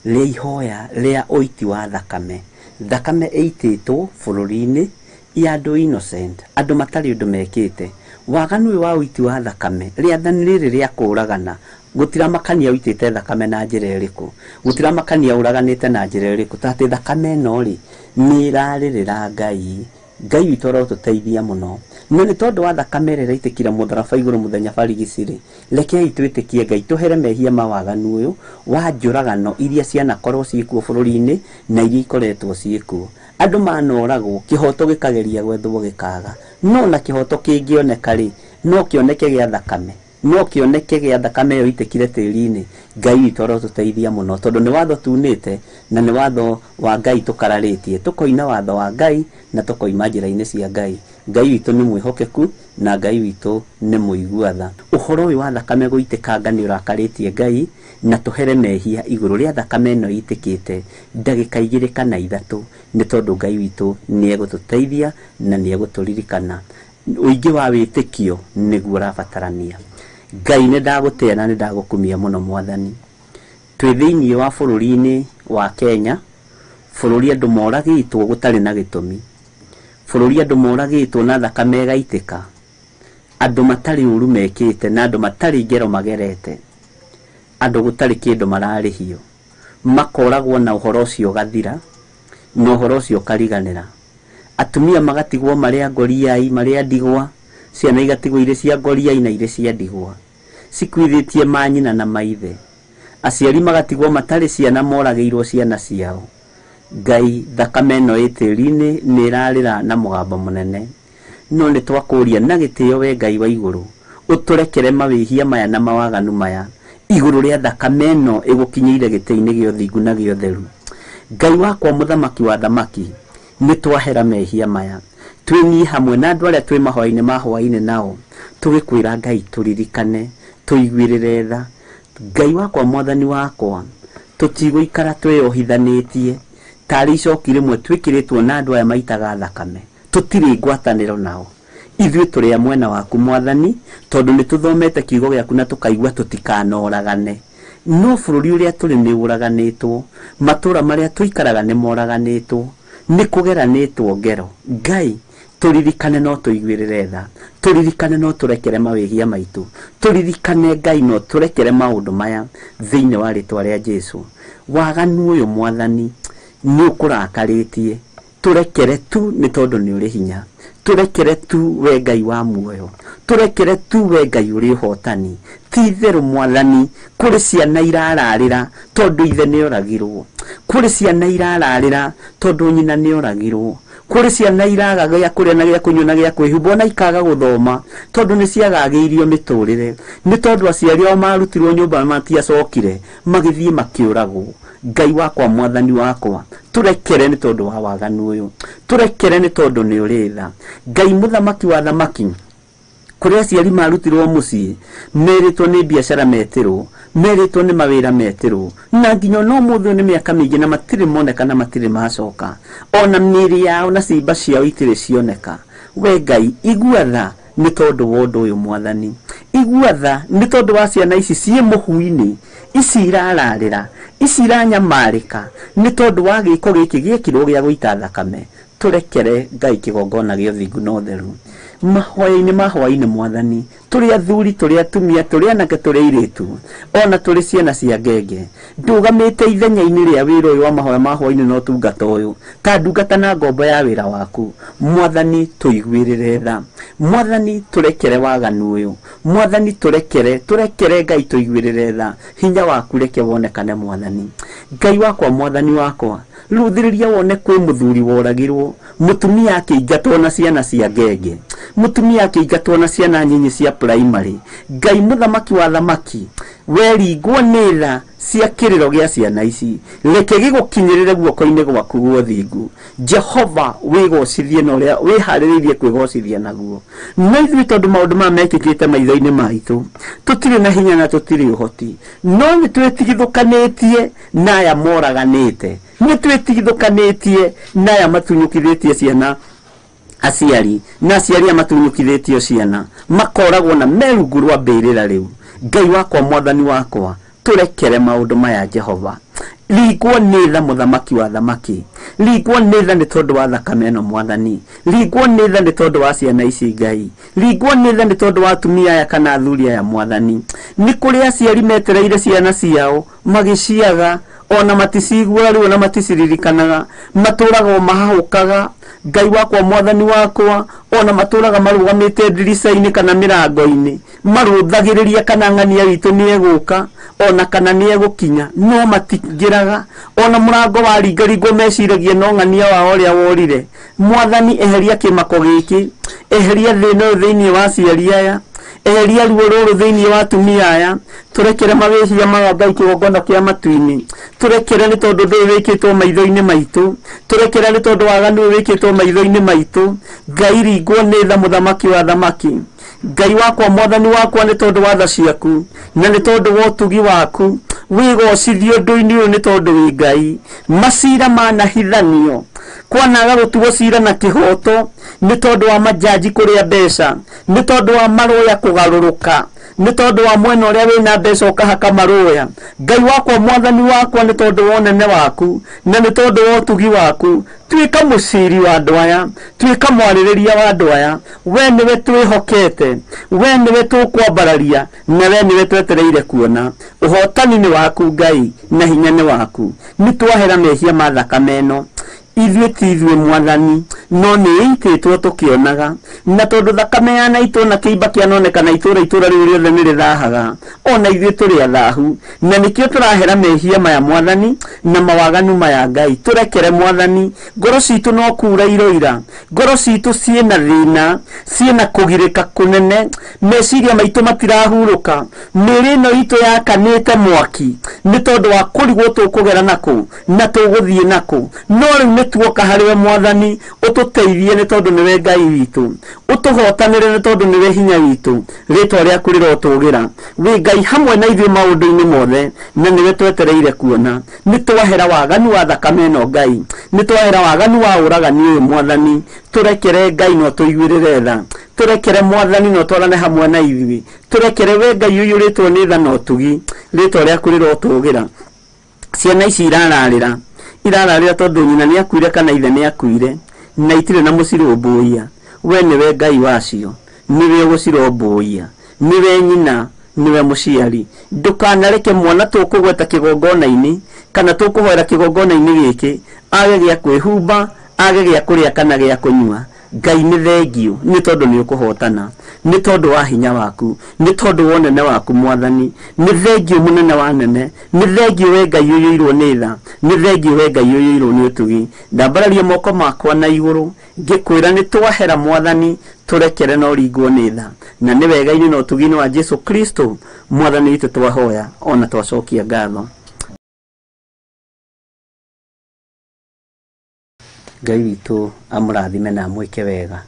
rĩa ihoya rĩa ũiti wa thakame. Thakame ĩitĩtwo bũrũri-inĩ ya andũ innocent, andũ matarĩ ũndũ mekĩte. Waganu ũyũ wa ũiti wa thakame, rĩathani rĩrĩ rĩa kũũragana, gũtiramakania ũitĩte thakame na njĩra ĩrĩkũ, gũtiramakania ũraganĩte na njĩra ĩrĩkũ, ta atĩ thakame ĩno rĩ nĩ ĩrarĩrĩra Ngai. Ngai witũ arotũteithia mũno. No nĩ tondũ wa thakame ĩrĩa ĩraitĩkire mũtharaba igũrũ mũthenya barigici rĩ, rekei twĩtĩkie Ngai tũhere mehia ma waganu ũyũ wa njũragano iria cianakorwo ciĩkuo bũrũri-inĩ na iria ikoretwo ciĩkuo. Andũ manoragwo, kĩhoto gĩkageria gwethwo gĩkaga. No na kĩhoto kĩngĩoneka rĩ, no kĩoneke gĩa thakame, no kĩoneke gĩa thakame ĩyo ĩitĩkire tĩri-inĩ. Ngai witũ arotũteithia mũno, tondũ nĩ watho tunĩte na nĩ watho wa Ngai tũkararĩtie, tũkoina watho wa Ngai na tũkoima njĩra-inĩ cia Ngai. Ngai witũ nĩ mwĩhokeku na Ngai witũ nĩ mũigua tha. Ũhoro ũyũ wa thakame gũitĩkanga nĩ ũrakarĩtie Ngai, na tũhere mehia igũrũ rĩa thakame ĩno ĩitĩkĩte ndagĩka 2 kana 3, nĩ tondũ Ngai witũ nĩ egũtũteithia na nĩ egũtũririkana. Ũingĩ wa wĩtĩkio nĩguo ũrabatarania. Ngai nĩ ndagũtĩa na nĩ ndagũkumia mũno Mwathani. Twĩ thĩinĩ wa bũrũri-inĩ wa Kenya, bũrũri andũ moragĩtwo gũtarĩ na gĩtũmi, bũrũri andũ moragĩtwo na thakame ĩgaitĩka, andũ matarĩ ũru mekĩte na andũ matarĩ ngero magerete, andũ gũtarĩ kĩndũ mararĩhio, makoragwo na ũhoro ũcio ũgathira na ũhoro ũcio ũkariganĩra. Atumia magatigwo marĩ a ngoriai, marĩ a ndigwa, ciana igatigwo irĩ cia ngoriai na irĩ cia ndigwa, cikuithĩtie manyina na maithe. Aciari magatigwo matarĩ ciana, moragĩirwo ciana ciao. Ngai, thakame ĩno ĩ tĩri-inĩ nĩ ĩrarĩra na mũgambo mũnene. No nĩ twakũria na gĩtĩo we Ngai wa igũrũ, ũtũrekere mawĩhia maya na mawaganu maya igũrũ rĩa thakame ĩno ĩgũkinyĩire gĩtĩ-inĩ gĩa ũthingu na gĩa ũtheru. Ngai wakwa mũthamaki wa thamaki, nĩ twahera mehia maya. Twĩ niĩ hamwe na andũ arĩa twĩ mahoya-inĩ ma hwaĩ-inĩ nao, tũgĩkwĩra Ngai tũririkane, tũiguĩrĩre tha. Ngai wakwa mwathani wakwa, tũtigũikara twĩyohithanĩtie tarĩ icoki rĩmwe twĩkĩrĩtwo na andũ aya maitaga thakame, tũtirĩ ngwatanĩro nao. Ithuĩ tũrĩ a mwena waku Mwathani, tondũ nĩ tũthomete kiugo gĩaku na tũkaigua tũtikanoragane. No bũrũri ũrĩa tũrĩ nĩ ũraganĩtwo, matũũra marĩa tũikaraga nĩ moraganĩtwo, nĩ kũgeranĩtwo ngero. Ngai, Tũririkane no tũiguĩrĩre tha, tũririkane no tũrekere mawĩhia maitũ, tũririkane Ngai no tũrekere maũndũ maya thĩinĩ wa rĩtwa rĩa Jesu. Waganu ũyũ Mwathani nĩ ũkũrakarĩtie, tũrekere tu nĩ tondũ nĩ ũrĩ hinya, tũrekere tu we Ngai wa muoyo, tũrekere tu we Ngai ũrĩ ũhotani. Ti itherũ Mwathani, kũrĩ ciana irararĩra tondũ ithe nĩ oragirwo, kũrĩ ciana irararĩra tondũ nyina nĩ oragirwo, kũrĩ ciana iraga gĩa kũrĩa na gĩa kũnyua na gĩa kwĩhumba, ona ikaga gũthoma tondũ nĩ ciagagĩirio mĩtũrĩre, nĩ tondũ aciari ao marutirwo nyũmba matiacokire, magĩthiĩ makĩũragwo. Ngai wakwa, Mwathani wakwa, tũrekere nĩ tondũ wa waganu ũyũ, tũrekere nĩ tondũ nĩ ũrĩ tha. Ngai mũthamaki wa thamaki, kũrĩ aciari marutirwo mũciĩ merĩtwo nĩ biacara metĩrwo, merĩtwo nĩ mawĩra metĩrwo, na nginya no mũthĩ nĩ mĩaka mĩingĩ na matirĩ moneka na matirĩ macoka, ona mĩĩrĩ yao na ciimba ciao itirĩ cioneka. We Ngai, igua tha nĩ tondũ wa ũndũ ũyũ Mwathani, igua tha nĩ tondũ wa ciana ici ciĩ mũhu-inĩ, ici irararĩra, ici iranyamarĩka nĩ tondũ wa gĩko gĩkĩ gĩekirwo gĩa gũita thakame. Tũrekere Ngai kĩgongona gĩa ũthingu na ũtheru. Mahoya-inĩ ma hwaĩ-inĩ Mwathani, tũrĩ athuri, tũrĩ atumia, tũrĩ anake, tũrĩ airĩtu, ona tũrĩ ciana cia ngenge, ndũgamĩte ithenya-inĩ rĩa wĩra ũyũ wa mahoya ma hwaĩ-inĩ na ũtungata ũyũ ta ndungata na ngombo ya wĩra waku. Mwathani, tũiguĩrĩre tha. Mwathani, tũrekere waganu ũyũ. Mwathani, tũrekere, tũrekere Ngai, tũiguĩrĩre tha. Hinya waku reke wonekane Mwathani. Ngai wakwa, Mwathani wakwa, rũthĩrĩria wone kwĩ mũthuri woragirwo, mũtumia akĩingatwo na ciana cia ngenge, mũtumia akĩingatwo na ciana nyinyi cia primary. Ngai mũthamaki wa thamaki, weringwo nĩ tha cia kĩrĩro gĩa ciana ici, reke gĩgũkinyĩrĩre guoko-inĩ gwaku gwa ũthingu. Jehova, wĩgocithie na ũrĩa wĩharĩrĩirie kwĩgocithia naguo. No ithuĩ tondũ maũndũ maya mekĩkĩte maitho-inĩ maitũ, tũtirĩ na hinya na tũtirĩ ũhoti, no nĩ twĩtigithũkanĩtie na aya moraganĩte, nĩ twĩtigithũkanĩtie na aya matunyũkithĩtie ciana aciari, na aciari aya matunyũkithĩtio ciana makoragwo na merungu rwa mbĩrĩra rĩu. Ngai wakwa, Mwathani wakwa, tũrekere maũndũ maya Jehova. Ringwo nĩ tha mũthamaki wa thamaki, ringwo nĩ tha nĩ tondũ wa thakame ĩno Mwathani, ringwo nĩ tha nĩ tondũ wa ciana ici Ngai, ringwo nĩ tha nĩ tondũ wa atumia aya kana athuri aya Mwathani. Nĩ kũrĩ aciari metereire ciana ciao magĩciaga, ona maticiguaga rĩu, ona maticiririkanaga, matũraga o mahahũkaga. Ngai wakwa, Mwathani wakwa, ona matũraga marũgamĩte ndirica-inĩ kana mĩrango-inĩ, marũthagĩrĩria kana ng'ania witũ nĩ egũka ona kana nĩ egũkinya, no matingĩraga. Ona mũrango waringaringwo meciragia no ng'ania wao ũrĩa worire. Mwathani, eheria kĩmako gĩkĩ, eheria thĩna ũyũ thĩinĩ wa aciari aya, eheria ruo rũrũ thĩinĩ wa atumia aya. Tũrekere mawĩhia maya Ngai kĩgongona kĩa matu-inĩ, tũrekere nĩ tondũ ũndũ ũyũ wĩkĩtwo maitho-inĩ maitũ, tũrekere nĩ tondũ waganu ũyũ wĩkĩtwo maitho-inĩ maitũ. Ngai, ringwo nĩ tha mũthamaki wa thamaki. Ngai wakwa, Mwathani wakwa, nĩ tondũ wa tha ciaku na nĩ tondũ wa ũtugi waku, wĩgocithie ũndũ-inĩ ũyũ nĩ tondũ wĩ Ngai. Macira manahithanio, kwanaga gũtuo cira na kĩhoto nĩ tondũ wa majaji kũrĩa mbeca, nĩ tondũ wa marũya kũgarũrũka, nĩ tondũ wa mwena ũrĩa wĩna mbeca ũkahaka marũya. Ngai wakwa, Mwathani wakwa, nĩ tondũ wa ũnene waku na nĩ tondũ wa ũtugi waku, tuĩka mũciri wa andũ aya, tuĩka mwarĩrĩria wa andũ aya. We nĩwe twĩhokete, we nĩwe tũkwambararia, na we nĩwe twetereire kuona. Ũhotani nĩ waku Ngai, na hinya nĩ waku. Nĩ twahera mehia ma thakame ĩno, ithuĩ ti ithuĩ Mwathani, no nĩ ĩitĩtwo tũkĩonaga, na tondũ thakame yanaitwo na kĩimba kĩanonekana itũra itũra rĩu rĩothe nĩ rĩthahaga, ona ithuĩ tũrĩ athahu, na nĩkĩo tũrahera mehia maya Mwathani na mawaganu maya Ngai. Tũrekere Mwathani, ngoro citũ no kura iroira, ngoro citũ ciĩna thĩna, ciĩna kũgirĩka kũnene, meciria maitũ matirahurũka, mĩĩrĩ ĩno itũ yakanĩte mwaki nĩ tondũ wa kũrigwo tũkũgera nakũ na tũgũthiĩ nakũ. No rĩu nĩ tuoka harĩwe Mwathani, ũtũteithie nĩ tondũ nĩwe Ngai witũ, ũtũhotanĩre nĩ tondũ nĩwe hinya witũ. Rĩtwa rĩaku rĩrotũgĩra. Wĩ Ngai hamwe na ithuĩ maũndũ-inĩ mothe, na nĩwe twetereire kuona. Nĩ twahera waganu wa thakame ĩno Ngai, nĩ twahera waganu wa ũragani ũyũ Mwathani. Tũrekere Ngai na ũtũiguĩrĩre tha, tũrekere Mwathani na ũtwarane hamwe na ithuĩ, tũrekere we Ngai ũiyũrĩtwo nĩ tha na ũtugi. Rĩtwa rĩaku rĩrotũgĩra. Ciana ici irararĩra, irararĩra tondũ nyina nĩ akuire kana ithe nĩ akuire, na itirĩ na mũcirũmbũiya. We nĩwe Ngai wacio, nĩwe ũgũcirũmbũiya, nĩwe nyina, nĩwe mũciari. Ndũkanareke mwana tũkũgweta kĩgongona-inĩ kana tũkũhoera kĩgongona-inĩ gĩkĩ age gĩa kwĩhumba, age gĩa kũrĩa kana gĩa kũnyua. Ngai nĩ thengio nĩ tondũ nĩ ũkũhotana, nĩ tondũ wa hinya waku, nĩ tondũ wa ũnene waku Mwathani. Nĩ thengio mũnene wa nene, nĩ thengio we Ngai ũiyũirwo nĩ tha, nĩ thengio we Ngai ũiyũirwo nĩ ũtugi. Ndambararia moko makwa na igũrũ ngĩkwĩra nĩ twahera Mwathani, tũrekere na ũringwo nĩ tha, na nĩ wega-inĩ na ũtugi-inĩ wa Jesu Kristo Mwathani witũ twahoya ona twacokia ngatho. Ngai witũ amũrathime na amwĩke wega.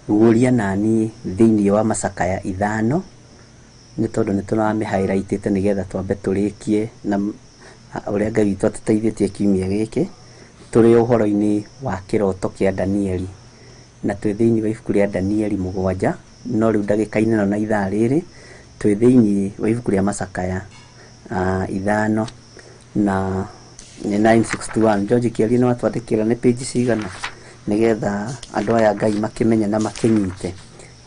Guũria nani thĩinĩ wa macakaya 5 nĩ tondũ nĩ tũramĩhighlightĩte nĩgetha twambe tũrĩkie na ũrĩa Ngai witũ atũteithĩtie kiumia gĩkĩ. Tũrĩ ũhoro-inĩ wa kĩroto kĩa Danieli, na twĩ thĩinĩ wa ibuku rĩa Danieli 7, no rĩu ndagĩka-inĩ ĩno na ithaa rĩrĩ twĩ thĩinĩ wa ibuku rĩa macakaya 5 na nĩ 961. George Kĩarie nĩ watwandĩkĩra nĩ page cigana nĩgetha andũ aya Ngai makĩmenye na makĩnyite.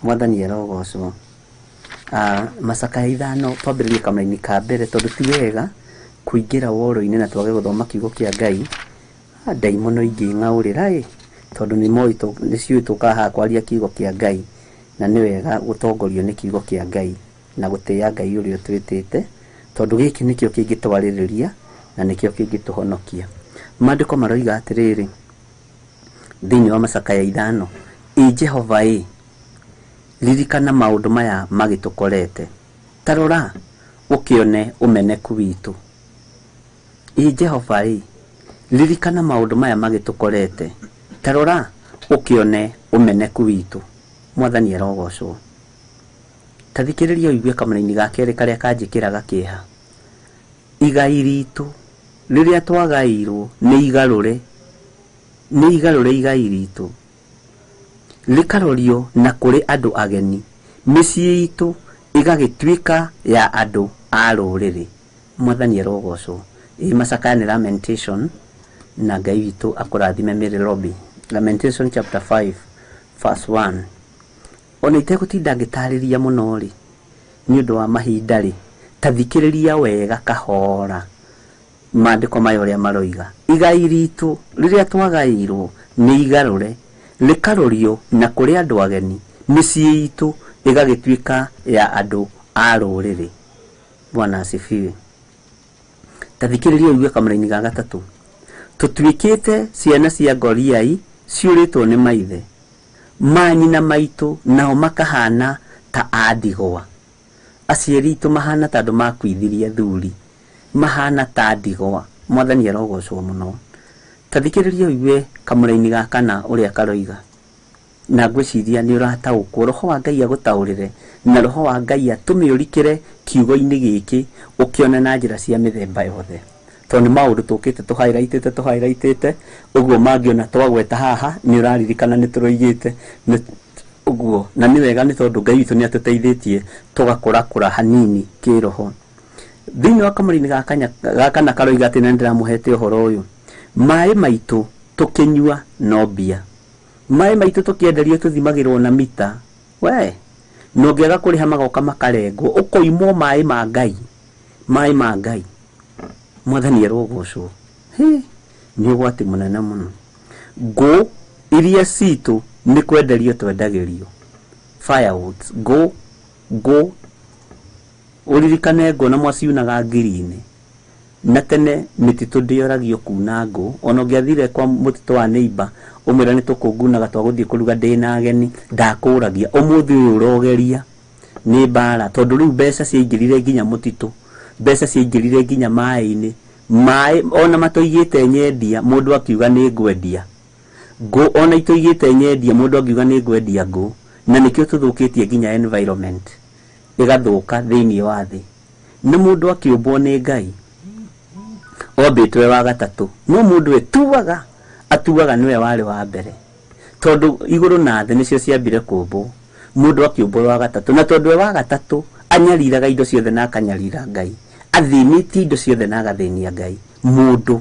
Mwathani arogocwo. Macakaya 5 twambĩrĩrie kamũraini ka mbere tondũ ti wega kũingĩra woro-inĩ na twage gũthoma kiugo kĩa Ngai. Ndaimono ingĩ ng'aũrĩra ĩ, tondũ nĩ ciũĩ tũkaga haha kwaria kiugo kĩa Ngai, na nĩ wega gũtongorio nĩ kiugo kĩa Ngai na gũtĩĩa Ngai ũrĩa ũtwĩtĩte, tondũ gĩkĩ nĩkĩo kĩngĩtwarĩrĩria na nĩkĩo kĩngĩtũhonokia. Maandĩko maroiga atĩrĩrĩ thĩinĩ wa macakaya 5, ĩ Jehova ĩ, ririkana maũndũ maya magĩtũkorete, ta rora ũkĩone ũmeneku witũ. Ĩ Jehova ĩ, ririkana maũndũ maya magĩtũkorete, ta rora ũkĩone ũmeneku witũ. Mwathani arogocwo. Ta thikĩrĩria ũigue kamũraini ga kerĩ karĩa kanjĩkĩraga kĩeha. Igai ritũ rĩrĩa twagairwo nĩ igarũre, nĩ igarũre igai ritũ rĩkarorio na kũrĩ andũ ageni, mĩciĩ itũ ĩgagĩtuĩka ya andũ a rũrĩrĩ. Mwathani arogocwo. Ĩ macakaya nĩ Lamentation, na Ngai witũ akũrathime Mary Lobby. Lamentation chapter 5 verse 1. Ona itegũtinda ngĩtarĩria mũno rĩ, nĩ ũndũ wa mahinda rĩ, ta thikĩrĩria wega kahora maandĩko maya ũrĩa maroiga. Igai ritũ rĩrĩa twagairwo nĩ igarũre, rĩkarorio na kũrĩ andũ ageni, mĩciĩ itũ ĩgagĩtuĩka ya andũ a rũrĩrĩ. Bwana asifiwe. Ta thikĩrĩria ũigue kamũraini ga gatatũ. Tũtuĩkĩte ciana cia ngoriai ciũrĩtwo nĩ maithe, manyina maitũ nao makahana ta a ndigwa. Aciari aitũ mahana ta andũ makuithirie athuri, mahana ta ndigwa. Mwathani arogocwo mũno. Ta thikĩrĩria ũigue kamũraini ga kana ũrĩa karoiga, na ngwĩciria nĩ ũrataũkwo. Roho wa Ngai agũtaũrĩre, na Roho wa Ngai atũme ũrikĩre kiugo-inĩ gĩkĩ ũkĩone na njĩra cia mĩthemba yothe, tondũ nĩ maũndũ tũkĩte tũhighlightĩte ũguo mangĩona twagweta haha nĩ ũraririkana nĩ tũroigĩte ũguo, na nĩ wega nĩ tondũ Ngai witũ nĩ atũteithĩtie tũgakũrakũra hanini kĩroho. Thĩinĩ wa kamũraini ga kana karoiga atĩ na nĩndĩramũhete ũhoro ũyũ, maĩ maitũ tũkĩnyua no mbia, maĩ maitũ tũkĩenderio tũthimagĩrwo na mita. We na ũngĩaga kũrĩha magoka makarengwo, ũkoimwo maĩ ma Ngai, maĩ ma Ngai. Mwathani arogocwo. Nĩ ũgwati mũnene mũno. Ngũ iria citũ nĩ kwenderio twendagĩrio, firewoods, ngũ, ngũ ũririkane ngũ na mwaciunaga ngiri-inĩ. Na tene mĩtitũ ndĩoragio kuna ngũ, ona ũngĩathire kwa mũtitũ wa neighbor ũmwĩre nĩ tũkũngunaga twagũthiĩ kũruga ndĩna ageni, ndakũragia. Ũmũthĩ ũyũ ũrogeria nĩ mbara, tondũ rĩu mbeca ciaingĩrire nginya mũtitũ, mbeca ciaingĩrire nginya maĩ-inĩ. Maĩ ona matoigĩte nyendia, mũndũ akiuga nĩ ngwendia ngũ, ona itoigĩte nyendia, mũndũ akiuga nĩ ngwendia ngũ. Na nĩkĩo tũthũkĩtie nginya environment ĩgathũka thĩinĩ wa thĩ. Nĩ mũndũ akĩũmbwo nĩ Ngai ombĩtwo wa gatatũ, no mũndũ etuaga atuaga nĩwe warĩ wa mbere, tondũ igũrũ na thĩ nĩcio ciambire kũmbwo. Mũndũ akĩũmbwo wa gatatũ, na tondũ we wa gatatũ anyariraga indo ciothe na akanyarira Ngai, athĩnĩtie indo ciothe na agathĩnia Ngai. Mũndũ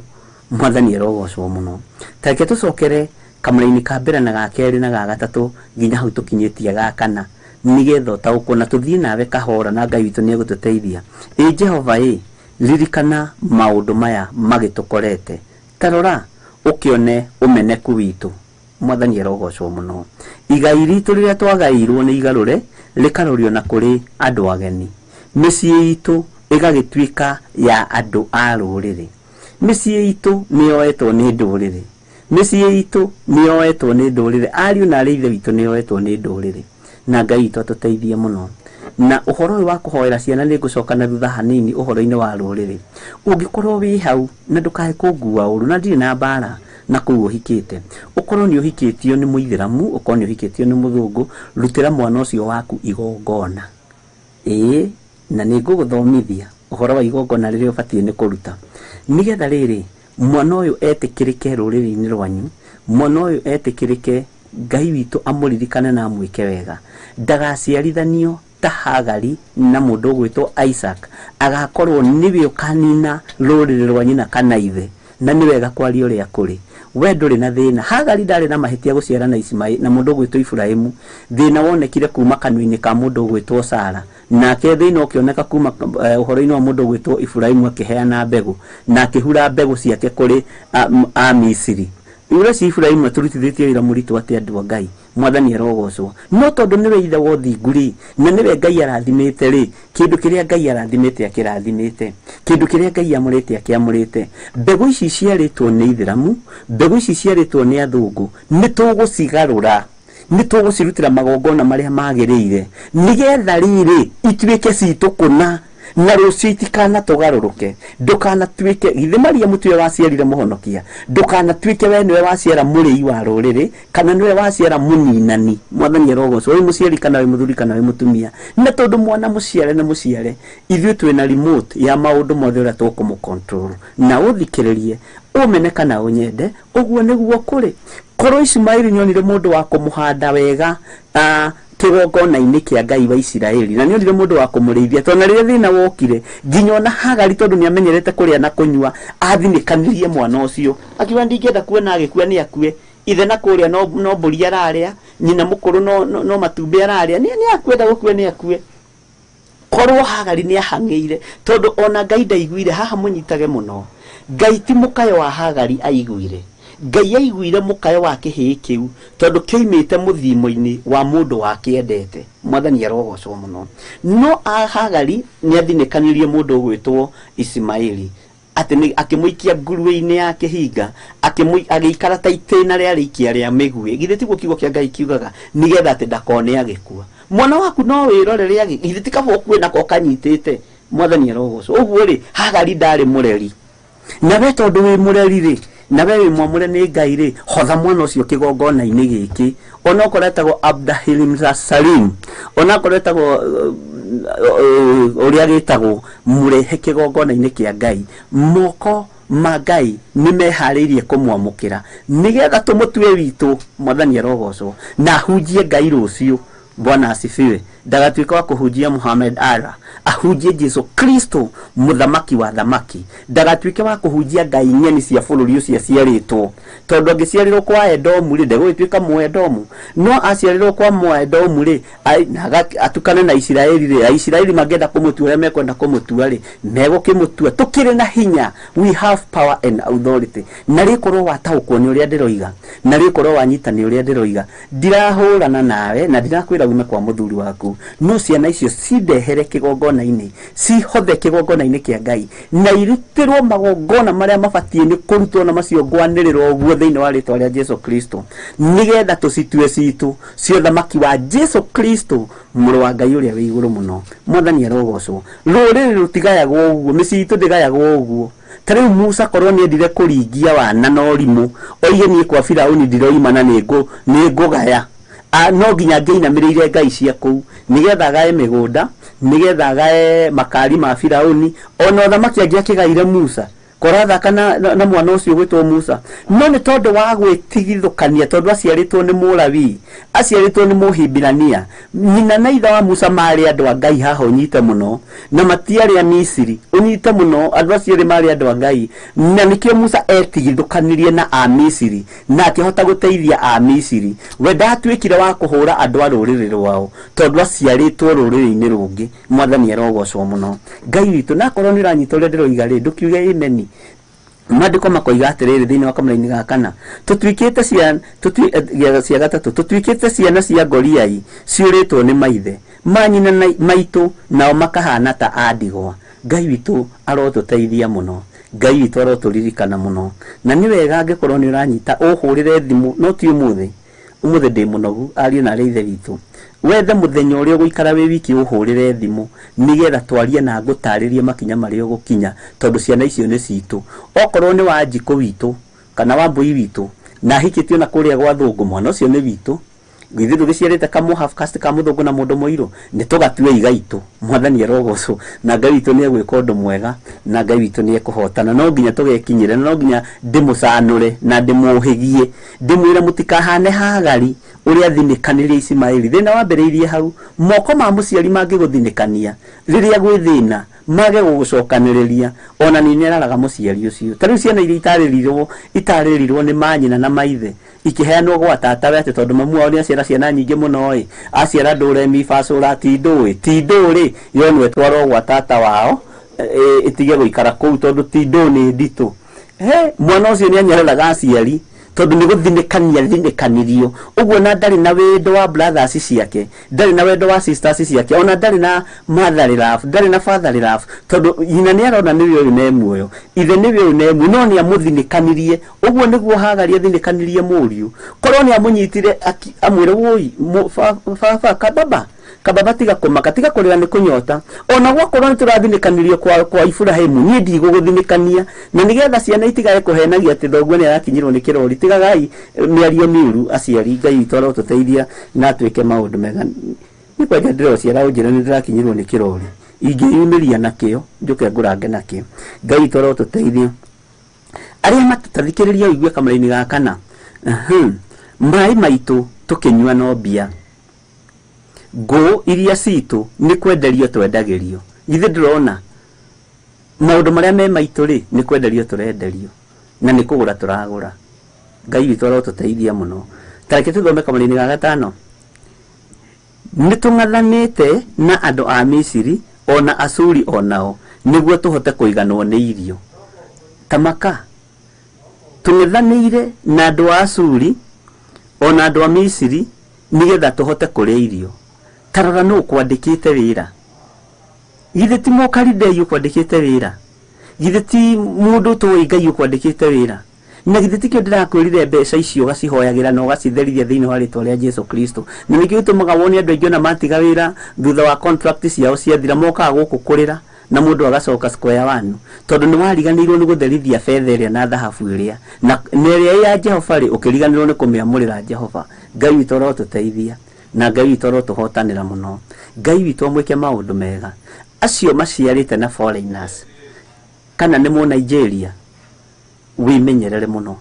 Mwathani arogocwo mũno. Ta reke tũcokere Kamũraini ka mbere na ga kerĩ na ga gatatũ nginya hau tũkinyĩtie ga kana, nĩgetha ũtaũkwo na tũthiĩ nawe kahora, na Ngai witũ nĩegũtũteithia. Ĩ Jehova ĩ, ririkana maũndũ maya magĩtũkorete, ta rora ũkĩone ũmeneku witũ. Mwathani arogocwo mũno. Igai ritũ rĩrĩa twagairwo nĩ igarũre, rĩkarorio na kũrĩ andũ ageni. Mĩciĩ itũ ĩgagĩtuĩka ya andũ a rũrĩrĩ. Mĩciĩ itũ nĩyoetwo nĩ ndũrĩrĩ. Mĩciĩ itũ nĩyoetwo nĩ ndũrĩrĩ. Ariũ na arĩ ithe witũ nĩyoetwo nĩ ndũrĩrĩ. Na Ngai witũ atũteithie mũno. Na ũhoro ũyũ wa kũhoera ciana nĩ ngũcoka na thutha hanini ũhoro-inĩ wa rũrĩrĩ. Ũngĩkorwo wĩ hau na ndũkae kũngua ũru, na ndirĩ na mbara na kũu ũhikĩte, ũkorwo nĩ ũhikĩtio nĩ mũithĩramu, ũkorwo nĩ ũhikĩtio nĩ mũthũngũ, rutĩra mwana ũcio waku igongona. Ĩĩ, na nĩ ngũgũthomithia ũhoro wa igongona rĩrĩa ũbatiĩ nĩ kũruta, nĩgetha rĩrĩ mwana ũyũ etĩkĩrĩke rũrĩrĩ-inĩ rwanyu, mwana ũyũ etĩkĩrĩke, Ngai witũ amũririkane na amwĩke wega, ndagaciarithanio ta Hagari na mũndũ ũgwĩtwo Isaac, agakorwo nĩwe ũkanina rũrĩrĩ rwa nyina kana ithe. Na nĩ wega kwaria ũrĩa kũrĩ, we ndũrĩ na thĩna. Hagari ndarĩ na mahĩtia gũciara na Ismaili na mũndũ ũgwĩtwo Iburahĩmu. Thĩna wonekire kuma kanua-inĩ ka mũndũ ũgwĩtwo Sara, nake thĩna ũkĩoneka kuma ũhoro-inĩ wa mũndũ ũgwĩtwo Iburahĩmu akĩheana mbegũ na akĩhura mbegũ ciake kũrĩ Amisiri. Ũrĩa Iburahĩmu atũrutithĩtie wĩra mũritũ atĩ andũ a Ngai, Mwathani arogocwo. No tondũ nĩwe ithe wa ũthingu rĩ, na nĩwe Ngai arathimĩte rĩ, kĩndũ kĩrĩa Ngai arathimĩte akĩrathimĩte, kĩndũ kĩrĩa Ngai amũrĩte akĩamũrĩte. Mbegũ ici ciarĩtwo nĩ ithĩramu, mbegũ ici ciarĩtwo nĩ athũngũ, nĩ tũgũcigarũra, nĩ tũgũcirutĩra magongona marĩa magĩrĩire, nĩgetha rĩrĩ ituĩke citũ kũna, na rũciũ itikanatũgarũrũke. Ndũkanatuĩke githĩ Mariamu tiwe waciarire mũhonokia, ndũkanatuĩke we nĩwe waciara mũrĩi wa rũrĩrĩ, kana nĩwe waciara mũninani. Mwathani arogocwo. Wĩ mũciari kana wĩ mũthuri kana wĩ mũtumia, na tondũ mwana mũciare na mũciare, ithuĩ twĩna remote ya maũndũ mothe ũrĩa tũkũmũ control. Na ũthikĩrĩrie, ũmene kana ũnyende, ũguo nĩguo kũrĩ. Korwo Ismaili nĩonire mũndũ wa kũmũhanda wega kĩgongona-inĩ kĩa Ngai wa Isiraeli, na nĩonire mũndũ wa kũmũrĩithia, tondũ na rĩrĩa thĩna wokire, nginya ona Hagari tondũ nĩamenyerete kũrĩa na kũnyua, athinĩkanirie mwana ũcio, akiuga ndingĩenda kuona agĩkua nĩ akue. Ithe na kũrĩa no mbũri ararĩa, nyina mũkũrũ no matumbĩ ararĩa, nĩ akwenda gũkua nĩ akue. Korwo Hagari nĩ ahang'ĩire, tondũ ona Ngai ndaiguire. Haha mũnyitage mũno, Ngai ti mũkayo wa Hagari aiguire, Ngai aiguire mũkayo wa kĩhĩĩ kĩu, tondũ kĩoimĩte mũthimo-inĩ wa mũndũ wakĩendete. Mwathani arogocwo mũno. No Hagari nĩ athinĩkanirie mũndũ ũgwĩtwo Ismaili, atĩ akĩmũikia nguruwe-inĩ ya kĩhinga, agĩikara ta itĩna rĩa rĩikia rĩa mĩguĩ. Githĩ tiguo kiugo kĩa Ngai kiugaga, nĩgetha atĩ ndakone agĩkua. Mwana waku no wĩrore rĩa githĩ ti kaba ũkue nako kanyitĩte. Mwathani arogocwo. Ũguo rĩ, Hagari ndarĩ mũreri, na we tondũ wĩ mũreri rĩ, na we wĩ mwamũre nĩ Ngai rĩ, hotha mwana ũcio kĩgongona-inĩ gĩkĩ. Ona okorwo etagwo Abdahilim Salim, ona okorwo etagwo ũrĩa gĩtagwo, mũrehe kĩgongona-inĩ kĩa Ngai. Moko ma Ngai nĩ meharĩirie kũmwamũkĩra, nĩgetha tũmũtue witũ. Mwathani arogocwo. Na ahunjie Ngai rũciũ. Bwana asifiwe. Ndagatuĩka wa kũhunjia Muhammad ara, ahunjie Jesu Kristo mũthamaki wa thamaki. Ndagatuĩke wa kũhunjia ngai ng'eni cia bũrũri ũcio aciarĩtwo, tondũ angĩciarĩrwo kwa Edomu rĩ, ndegũgĩtuĩka Mũedomu. No aciarĩrwo kwa Mũedomu rĩ, atukane na Isiraeli rĩ, Aisiraeli mangĩenda kũmũtua ũrĩa mekwenda kũmũtua rĩ, megũkĩmũtua. Tũkĩrĩ na hinya, we have power and authority. Na rĩkorwo wataũkwo nĩ ũrĩa ndĩroiga, na rĩkorwo wanyita nĩ ũrĩa ndĩroiga, ndirahũrana nawe na ndirakwĩra ume kwa mũthuri waku, no ciana icio cindehere kĩgongona-inĩ, cihothe kĩgongona-inĩ kĩa Ngai, na irutĩrwo magongona marĩa mabatiĩ nĩ kũrutwo, na macio ngwanĩrĩrwo ũguo thĩinĩ wa rĩtwa rĩa Jesu Kristo, nĩgetha tũcitue citũ cia ũthamaki wa Jesu Kristo, mũrũ wa Ngai ũrĩa wĩ igũrũ mũno. Mwathani arogocwo. Rũrĩrĩ rũtigayagwo ũguo, mĩciĩ itũ ndĩgayagwo ũguo. Ta rĩu Musa korwo nĩendire kũringia wana na ũrimũ, oige niĩ kwa Firauni ndiroima na nĩngũgaya, no nginya angĩinamĩrĩire ngai cia kũu, nĩgetha agae mĩgũnda, nĩgetha agae makari ma Firauni. Ona ũthamaki angĩakĩgaire Musa, Korathaka na mwana ũcio gwĩtwo Musa. No nĩ tondũ wa gwĩtigithũkania, tondũ aciarĩtwo nĩ Mũlawi, aciarĩtwo nĩ Mũhibirania. Nyina na ithe wa Musa marĩ andũ a Ngai haha ũnyite mũno, na matiarĩ a Misiri ũnyite mũno, andũ acio erĩ marĩ andũ a Ngai. Na nĩkĩo Musa etigithũkanirie na a Misiri na akĩhota gũteithia a Misiri. We ndatuĩkire wa kũhũra andũ a rũrĩrĩ rwao tondũ aciarĩtwo rũrĩrĩ-inĩ rũngĩ. Mwathani arogocwo mũno. Ngai witũ, na akorwo nĩ ũranyita ũrĩa ndĩroiga rĩ, ndũkiuge ameni. Maandĩko makoiga atĩrĩrĩ thĩinĩ wa kamũraini ga kana, tũtuĩkĩte ciana cia gatatũ, tũtuĩkĩte ciana cia Goliai ciũrĩtwo nĩ maithe manyina maitũ, nao makahana ta a ndigwa. Ngai witũ arotũteithia mũno, Ngai witũ arotũririkana mũno. Na nĩ wega angĩkorwo nĩ ũranyita ũhũrĩre thimũ, no ti ũmũthĩ. Ũmũthĩ ndĩ mũnogu, ariũ na arĩa ithe witũ. Wethe mũthenya ũrĩa ũgũikara wĩ wiki ũhũrĩre thimũ nĩgetha twarie na ngũtarĩrie makinya marĩa ũgũkinya, tondũ ciana icio nĩ citũ. Okorwo nĩ wa Njikũ witũ kana wa Mbũi witũ na ahikĩtio na kũrĩa gwa Thũngũ, mwana ũcio nĩ witũ. Githĩ ndũgĩciarĩte kamũ half caste ka mũthũngũ na mũndũ mũirũ, nĩ tũgatue igaitũ. Mwathani arogocwo, na Ngai witũ nĩ egwĩka ũndũ mwega, na Ngai witũ nĩ ekũhotana. No nginya tũgekinyĩre, no nginya ndĩmũcanũre na ndĩmũhĩgie, ndĩmwĩre mũtikahane Hagari ũrĩa athinĩkanĩrie Ismaeli. Thĩna wambĩrĩirie hau, moko ma mũciari mangĩgũthinĩkania rĩrĩa gwĩ thĩna, mage gũgũcokanĩrĩria, ona nĩ nĩararaga mũciari ũcio. Ta rĩu ciana iria itarĩrirwo nĩ manyina na maithe ikĩheanwo gwa tatawe atĩ tondũ mamu wao nĩaciara ciana nyingĩ mũno ĩ, aciara ndũre mibacũra ti ndũĩ, ti ndũ rĩ, yonwo ĩtwarwo gwa tata wao ĩtige gũikara kũu tondũ ti ndũ nĩ nditũ. He mwana ũcio nĩanyararaga aciari tondũ nĩ gũthinĩkania thinĩkanirio. Ũguo na ndarĩ na wendo wa brothers ciake, ndarĩ na wendo wa sisters ciake, ona ndarĩ na motherly love, ndarĩ na fatherly love, tondũ nyina nĩ arona nĩwe ũyũ ne muoyo, ithe nĩwe ũyũ ne muoyo, no nĩ amũthinĩkanirie. Ũguo nĩguo Hagari athinĩkanirie mũriũ. Korwo nĩ amũnyitire amwĩre woi baba kababa kababa, tiga kũmaka, tiga kũrĩra nĩ kũnyota. Ona gwakorwo nĩ tũrathinĩkanirio kwa Iburahĩmu, niĩ ndigũgũthinĩkania. Na nĩgetha ciana itigae kũhenagia atĩ thoguo nĩ arakinyĩrwo nĩ kĩrori. Tigagai mĩario mĩũru aciari. Ngai witũ arotũteithia na atwĩke maũndũ mega. Nĩ kwanja ndĩrociara ũnjĩre nĩ ndĩrakinyĩrwo nĩ kĩrori, ingĩyumĩria nakĩo njũke ngũrange nakĩo. Ngai witũ arotũteithia. Arĩa matũtathikĩrĩria ũigue kamũraini ga kana, maĩ maitũ tũkĩnyua no mbia, ngũ iria citũ nĩ kwenderio twendagĩrio. Githĩ ndũrona maũndũ marĩa me maitũ rĩ, nĩ kwenderio tũrenderio na nĩ kũgũra tũragũra. Ngai witũ arotũteithia mũno. Ta reke tũthome kamũraini ga gatano. Nĩ tũng'athanĩte na andũ a Misiri ona Asuri onao nĩguo tũhote kũiganwo nĩ irio. Tamaka, tũng'ethanĩire na andũ a Asuri ona andũ a Misiri nĩgetha tũhote kũrĩa irio. Tarora nũ ũkwandĩkĩte wĩra. Githĩ ti Mũkalidei ũkwandĩkĩte wĩra? Githĩ ti mũndũ ũtũĩ Ngai ũkwandĩkĩte wĩra? Na githĩ tikĩo ndĩrakwĩrire mbeca icio ũgacihoyagĩra na ũgacitherithia thĩinĩ wa rĩtwa rĩa Jesu Kristo. Na nĩkĩo gĩtũmaga wone andũ aingĩ ona matiga wĩra thutha wa contract ciao ciathira, mokaga gũkũ kũrĩra na mũndũ agacoka square one, tondũ nĩ wariganĩirwo nĩ gũtherithia betha ĩrĩa na thahabu ĩrĩa na ĩrĩa ya Jehova rĩ, ũkĩriganĩrwo nĩ kũmĩamũrĩra Jehova. Ngai witũ arotũteithia na Ngai witũ arotũhotanĩra mũno. Ngai witũ amwĩke maũndũ mega. Acio maciarĩte na foreigners, kana nĩ mũ Nigeria wĩmenyerere mũno,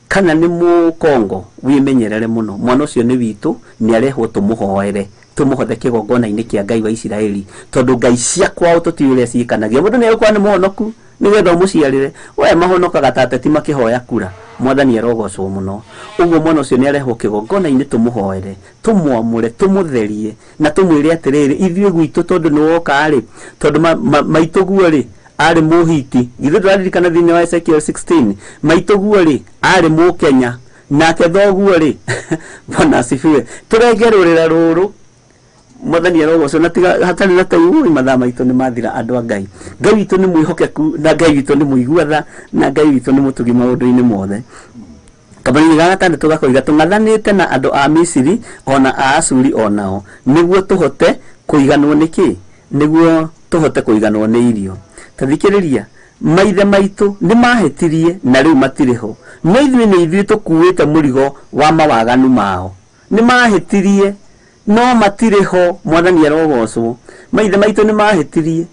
kana nĩ mũ Congo wĩmenyerere mũno. Mwana ũcio nĩ witũ, nĩ arehwo tũmũhoere, tũmũhothe kĩgongona-inĩ kĩa Ngai wa Isiraeli, tondũ ngai cia kwao tũtiũĩ ũrĩa ciĩkanagia. Mũndũ nĩ egũkorwo nĩ mũhonoku nĩgetha ũmũciarĩre, we mahonokaga ta ateti makĩhoya kura. Mwathani arogocwo mũno. Ũguo mwana ũcio nĩ arehwo kĩgongona-inĩ tũmũhoere, tũmwamũre, tũmũtherie na tũmwĩre atĩrĩrĩ, ithuĩ gwitũ tondũ nĩ woka rĩ, tondũ maitũguo rĩ arĩ Mũhiti. Githĩ ndũraririkana thĩinĩ wa Ezekiel 16, maitũguo rĩ arĩ Mũkenya, nake thoguo rĩ Bwana asifiwe. Tũrenge rũrĩra rũrũ. Mwathani arogocwo. Na tiga hatarĩ na taiu, mathaa maitũ nĩ mathira. Andũ a Ngai, Ngai witũ nĩ mwĩhokeku, na Ngai witũ nĩ mũigua tha, na Ngai witũ nĩ mũtugi maũndũ-inĩ mothe. Kamũraini ga gatandatũ gakoiga tũng'athanĩte na andũ a Misiri ona a Asuri onao nĩguo tũhote kũiganwo nĩ kĩ? Nĩguo tũhote kũiganwo nĩ irio. Ta thikĩrĩria, maithe maitũ nĩ mahĩtirie na rĩu matirĩ ho, no ithuĩ nĩ ithuĩ tũkuĩte mũrigo wa mawaganu mao. Nĩ mahĩtirie no matirĩ ho. Mwathani arogocwo. Maithe maitũ nĩ mahĩtirie.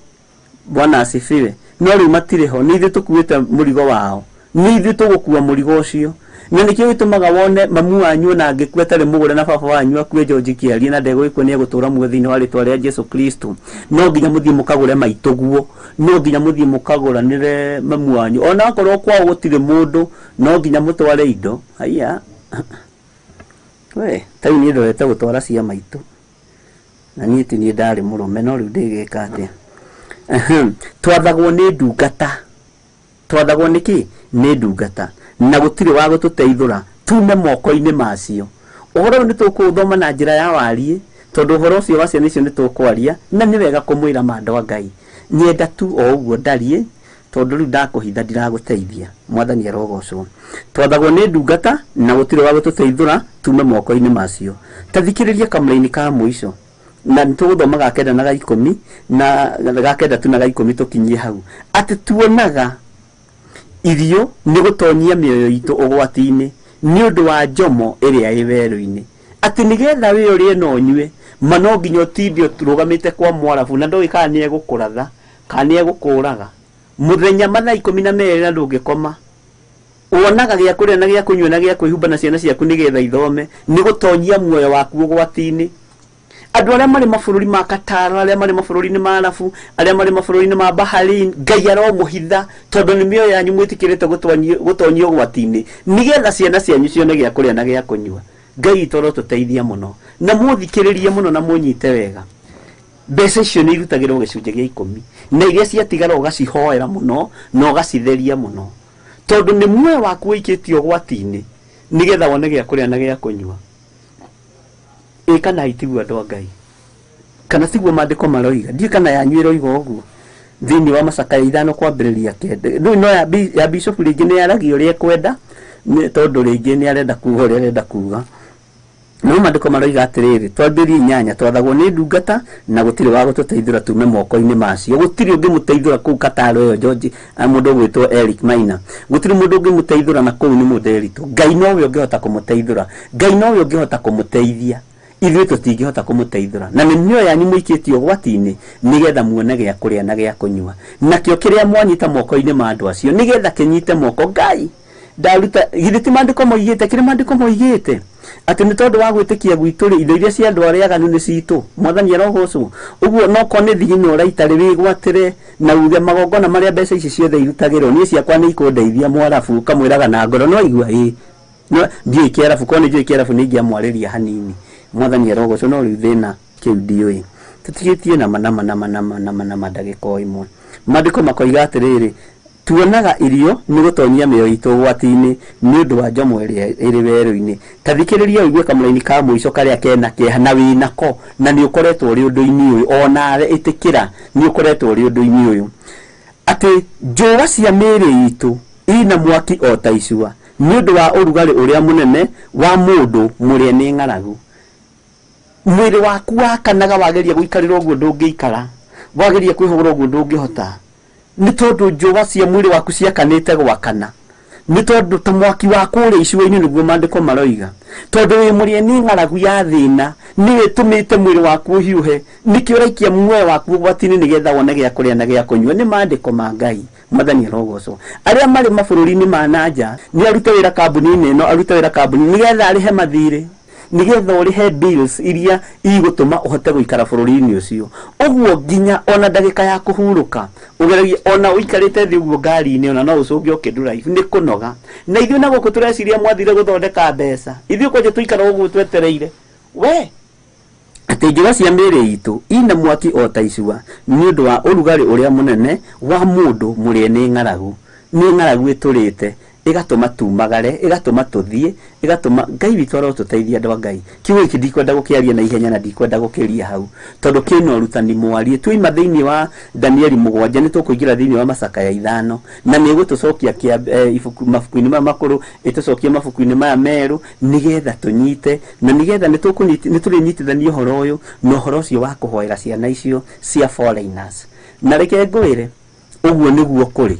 Bwana asifiwe. No rĩu matirĩ ho, nĩ ithuĩ tũkuĩte mũrigo wao, nĩ ithuĩ tũgũkua mũrigo ũcio. Na nĩkĩo gĩtũmaga wone mamu wanyu ona angĩkua atarĩ mũgũre na baba wanyu akue George Kĩarie na ndegũgĩkua nĩ egũtũra muoyo thĩinĩ wa rĩtwa rĩa Jesu Kristo. No nginya mũthiĩ mũkagũre maitũguo, no nginya mũthiĩ mũkagũranĩre mamu wanyu, ona akorwo kwao gũtirĩ mũndũ, no nginya mũtware indo. Haiya, we ta rĩu niĩ ndorete gũtwara cia maitũ, na niĩ ti niĩ ndarĩ mũrũme, no rĩu ndĩgĩka atĩa? Twathagwo nĩ ndungata, twathagwo nĩ kĩ? Nĩ ndungata, na gũtirĩ wa gũtũteithũra tume moko-inĩ macio. Ũhoro ũyũ nĩ tũkũũthoma na njĩra ya wariĩ, tondũ ũhoro ũcio wa ciana icio nĩ tũkwaria, na nĩ wega kũmwĩra ma andũ a Ngai. Nyenda tu o ũguo ndariĩ, tondũ rĩu ndakũhitha ndiragũteithia. Mwathani arogocwo. Twathagwo nĩ ndungata na gũtirĩ wa gũtũteithũra tume moko-inĩ macio. Ta thikĩrĩria kamũraini ka mũico, na nĩ tũgũthoma ga 9 na ga 10 na ga 9 tu na ga 10 tũkinyie hau, atĩ tuonaga irio nĩ gũtonyia mĩoyo itũ ũgwati-inĩ nĩ ũndũ wa njomo ĩrĩa ĩ werũ-inĩ, atĩ nĩgetha wĩ ũrĩe na ũnyue, ma no nginya ũtinde ũrũgamĩte kwa Mwarabu na ndũĩ kana nĩ egũkũratha kana nĩ egũkũraga mũthenya mathaa 12 na ndũngĩkoma. Wonaga gĩa kũrĩa na gĩa kũnyua na gĩa kwĩhumba na ciana ciaku nĩgetha ithome, nĩ gũtonyia muoyo waku ũgwati-inĩ. Andũ arĩa marĩ mabũrũri ma Qatar, arĩa marĩ mabũrũri-inĩ ma Arabu, arĩa marĩ mabũrũri-inĩ ma Bahrain, Ngai aromũhitha tondũ nĩ mĩoyo yanyu mwĩtĩkĩrĩte gũtonyio ũgwati-inĩ nĩgetha ciana cianyu cione gĩa kũrĩa na gĩa kũnyua. Ngai witũ arotũteithia mũno, na mũthikĩrĩrie mũno na mũnyite wega. Mbeca icio nĩ irutagĩrwo gĩcunjĩ gĩa 10, na iria ciatigara ũgacihoera mũno na ũgacitheria mũno, tondũ nĩ muoyo waku ũikĩtio ũgwati-inĩ nĩgetha wone gĩa kũrĩa na gĩa kũnyua. Ĩ kana itiguo andũ a Ngai, kana tiguo maandĩko maroiga? Ndiũĩ kana yanyu ĩroiga ũguo thĩinĩ wa macakaya 5 kwambĩrĩria 9. Rĩu no ya bishop rĩngĩ nĩ yaragia ũrĩa ekwenda, tondũ rĩngĩ nĩ arenda kuga ũrĩa arenda kuga. No maandĩko maroiga atĩrĩrĩ, twambĩrĩrie 8, twathagwo nĩ ndungata na gũtirĩ wa gũtũteithũra tume moko-inĩ macio. Gũtirĩ ũngĩmũteithũra kũu Qatar ĩyo George, mũndũ ũgwĩtwo Eric Maina, gũtirĩ mũndũ ũngĩmũteithũra na kũu nĩ mũndũ Ngai nowe ũngĩhota kũmũteithũra, Ngai nowe ũngĩhota kũmũteithia, ithuĩ tũtingĩhota kũmũteithũra. Na nĩ mĩoyo yanyu mũikĩtio ũgwati-inĩ nĩgetha muone gĩa kũrĩa na gĩa kũnyua, nakĩo kĩrĩa mwanyita moko-inĩ ma andũ acio nĩgetha kĩnyite moko Ngai. Ndaruta githĩ ti maandĩko moigĩte, kĩrĩa maandĩko moigĩte atĩ nĩ tondũ wa gwĩtĩkia gwitũ rĩ, indo iria cia andũ arĩa aganu nĩ citũ. Mwathani arogocwo. Ũguo no korwo nĩ thigino ũraita rĩ, wĩgwatĩre na uge magongona marĩa mbeca ici ciothe irutagĩrwo niĩ ciakwa nĩ ikũndeithia. Mwarabu ũkamwĩraga na ngoro, no igua ĩ no ndiũĩ kĩarabu, korwo nĩ njũĩ kĩarabu nĩ ingĩamwarĩria hanini. Mwathani arogocwo. No rĩu thĩna kĩu ndiũĩ, tũtigĩtie nama nama nama nama nama nama ndagĩka o ĩmwe. Maandĩko makoiga atĩrĩrĩ, tuonaga irio nĩ gũtonyia mĩoyo itũ ũgwati-inĩ nĩ ũndũ wa njomo ĩrĩa ĩrĩ werũ-inĩ. Ta thikĩrĩria ũigue kamũraini ka mũico karĩa kena kĩeha na wĩnako, na nĩ ũkoretwo ũrĩ ũndũ-inĩ ũyũ, onawe ĩtĩkĩra nĩ ũkoretwo ũrĩ ũndũ-inĩ ũyũ, atĩ njũa cia mĩĩrĩ itũ ina mwaki o ta icua nĩ ũndũ wa ũrugarĩ ũrĩa mũnene wa mũndũ mũrĩe nĩ ng'aragu. Mwĩrĩ waku wakanaga wageria gũikarĩra ũguo ndũngĩikara, wageria kwĩhũgũra ũguo ndũngĩhota, nĩ tondũ njũa cia mwĩrĩ waku ciakanĩte gwakana, nĩ tondũ ta mwaki wa kũrĩa icua-inĩ nĩguo maandĩko maroiga, tondũ wĩ mũrĩe nĩ ng'aragu ya thĩna nĩwe ĩtũmĩte mwĩrĩ waku ũhiũhe, nĩkĩo ũraikia muoyo waku ũgwati-inĩ nĩgetha wone gĩa kũrĩa na gĩa kũnyua. Nĩ maandĩko ma Ngai. Mwathani arogocwo. Arĩa marĩ mabũrũri-inĩ ma nanja nĩ arute wĩra kambuni-inĩ ĩno, arute wĩra kambuni nĩgetha arĩhe mathirĩ, nĩgetha ũrĩhe bills iria igũtũma ũhote gũikara bũrũri-inĩ ũcio. Ũguo nginya ona ndagĩka ya kũhurũka ũgeragie, ona ũikarĩte thĩ ũguo ngari-inĩ, ona no ũcũnge ũkĩndrive nĩ kũnoga. Na ithuĩ na gũkũ tũreciria mwathire gũthondeka mbeca, ithuĩ kwanja tũikara ũguo twetereire we atĩ njũa cia mĩĩrĩ itũ ina mwaki o ta icua nĩ ũndũ wa ũrugarĩ ũrĩa mũnene wa mũndũ mũrĩe nĩ ng'aragu. Nĩ ng'aragu ĩtũrĩte ĩgatũma tumagare, ĩgatũma tũthiĩ, ĩgatũma Ngai witũ arotũteithia andũ a Ngai. Kiugo gĩkĩ ndikwenda gũkĩaria na ihenya na ndikwenda gũkĩria hau, tondũ kĩna ũrutani mwarie. Twaima thĩinĩ wa Danieli 7 nĩ tũkũingĩra thĩinĩ wa macakaya 5, na nĩ ĩgũtũcokia ibuku mabuku-inĩ maya makũrũ, ĩtũcokie mabuku-inĩ maya merũ, nĩgetha tũnyite, na nĩgetha nĩ tũrĩnyitithania ũhoro ũyũ na ũhoro ũcio wa kũhoera ciana icio cia foreigners. Na reke ngwĩre, ũguo nĩguo kũrĩ.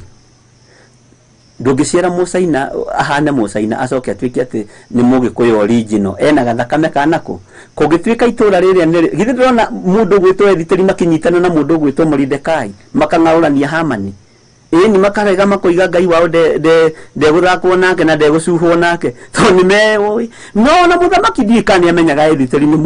Ndũngĩciara mũcaina ahane mũcaina acoke atuĩke atĩ nĩ mũgĩkũyũ original, ena gathakame kanakũ. Kũngĩtuĩka itũra rĩrĩa nĩ githĩ ndĩrona mũndũ ũgwĩtwo Ethiteri makĩnyitana na mũndũ ũgwĩtwo Moridekai makang'aũrania Hamani. Ĩni makarega makoiga Ngai wao ndegũthakwo nake na ndegũcuhwo nake tondũ nĩ meũĩ. No ona mũthamaki ndiũĩ kana nĩamenyaga Etheri nĩ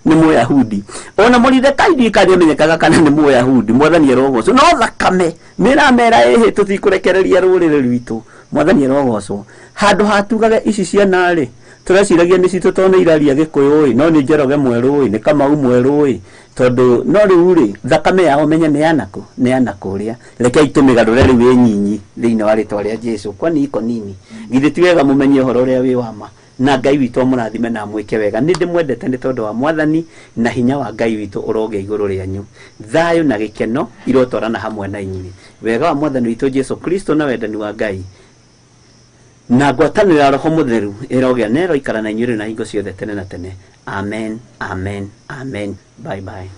Mũyahudi, ona Moridekai ndiũĩ kana nĩamenyekaga kana nĩ Mũyahudi. Mwathani arogocwo. No thakame nĩramera ĩhĩ, tũtikũrekereria rũrĩrĩ rwitũ. Mwathani arogocwo. Handũ hatugage ici ciana rĩ, tũreciragia nĩ citũ tondũ nĩ iraria Gĩkũyũ ĩ, no nĩ Njoroge mwerũ ĩ, nĩ Kamau mwerũ ĩ, tondũ no rĩu rĩ, thakame yao menye nĩ yanakũ, nĩ yanakũrĩa. Rekei tũmĩgarũre rĩu ĩ nyinyi thĩinĩ wa rĩtwa rĩa Jesũ. Kwani iko nini? Githĩ ti wega mũmenye ũhoro ũrĩa wĩ wa ma? Na Ngai witũ amũrathime na amwĩke wega. Nĩ ndĩmwendete nĩ tondũ wa Mwathani, na hinya wa Ngai witũ ũrogĩa igũrũ rĩanyu. Thayũ na gĩkeno irotwarana hamwe na inyuĩ. Wega wa Mwathani witũ Jesũ Kristo na wendani wa Ngai na ngwatanĩro ya Roho Mũtheru ĩrogĩa na ĩroikara na inyuĩ rĩu na hingo ciothe tene na tene. Amen, amen, amen. Bye bye.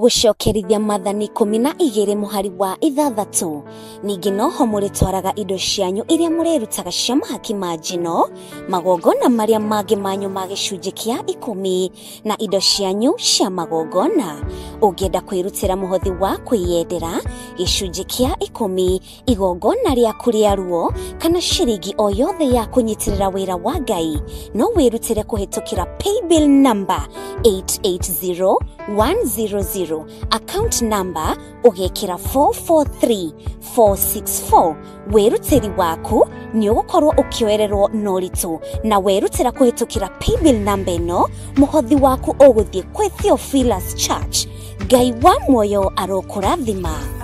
Gũcokerithia Maathani 12 mũhari wa 6. Ningĩ noho mũrĩtwaraga indo cianyu iria mũrĩrutaga cia mahaki ma njino, magongona marĩa mangĩ manyu ma gĩcunjĩ kĩa 10 na indo cianyu cia magongona. Ũngĩenda kwĩrutĩra mũhothi wa kwĩyendera gĩcunjĩ kĩa 10, igongona rĩaku rĩa ruo, kana ciringi o yothe ya kũnyitĩrĩra wĩra wa Ngai, no wĩrutĩre kũhĩtũkĩra paybill number 880100, account number ũgekĩra 443464. Wĩrutĩri waku nĩ ũgũkorwo ũkĩoererwo na ũritũ, na werutĩra kũhĩtũkĩra paybill number ĩno, mũhothi waku ũgũthiĩ kwĩ Theophilus Church. Ngai wa muoyo arokũrathima.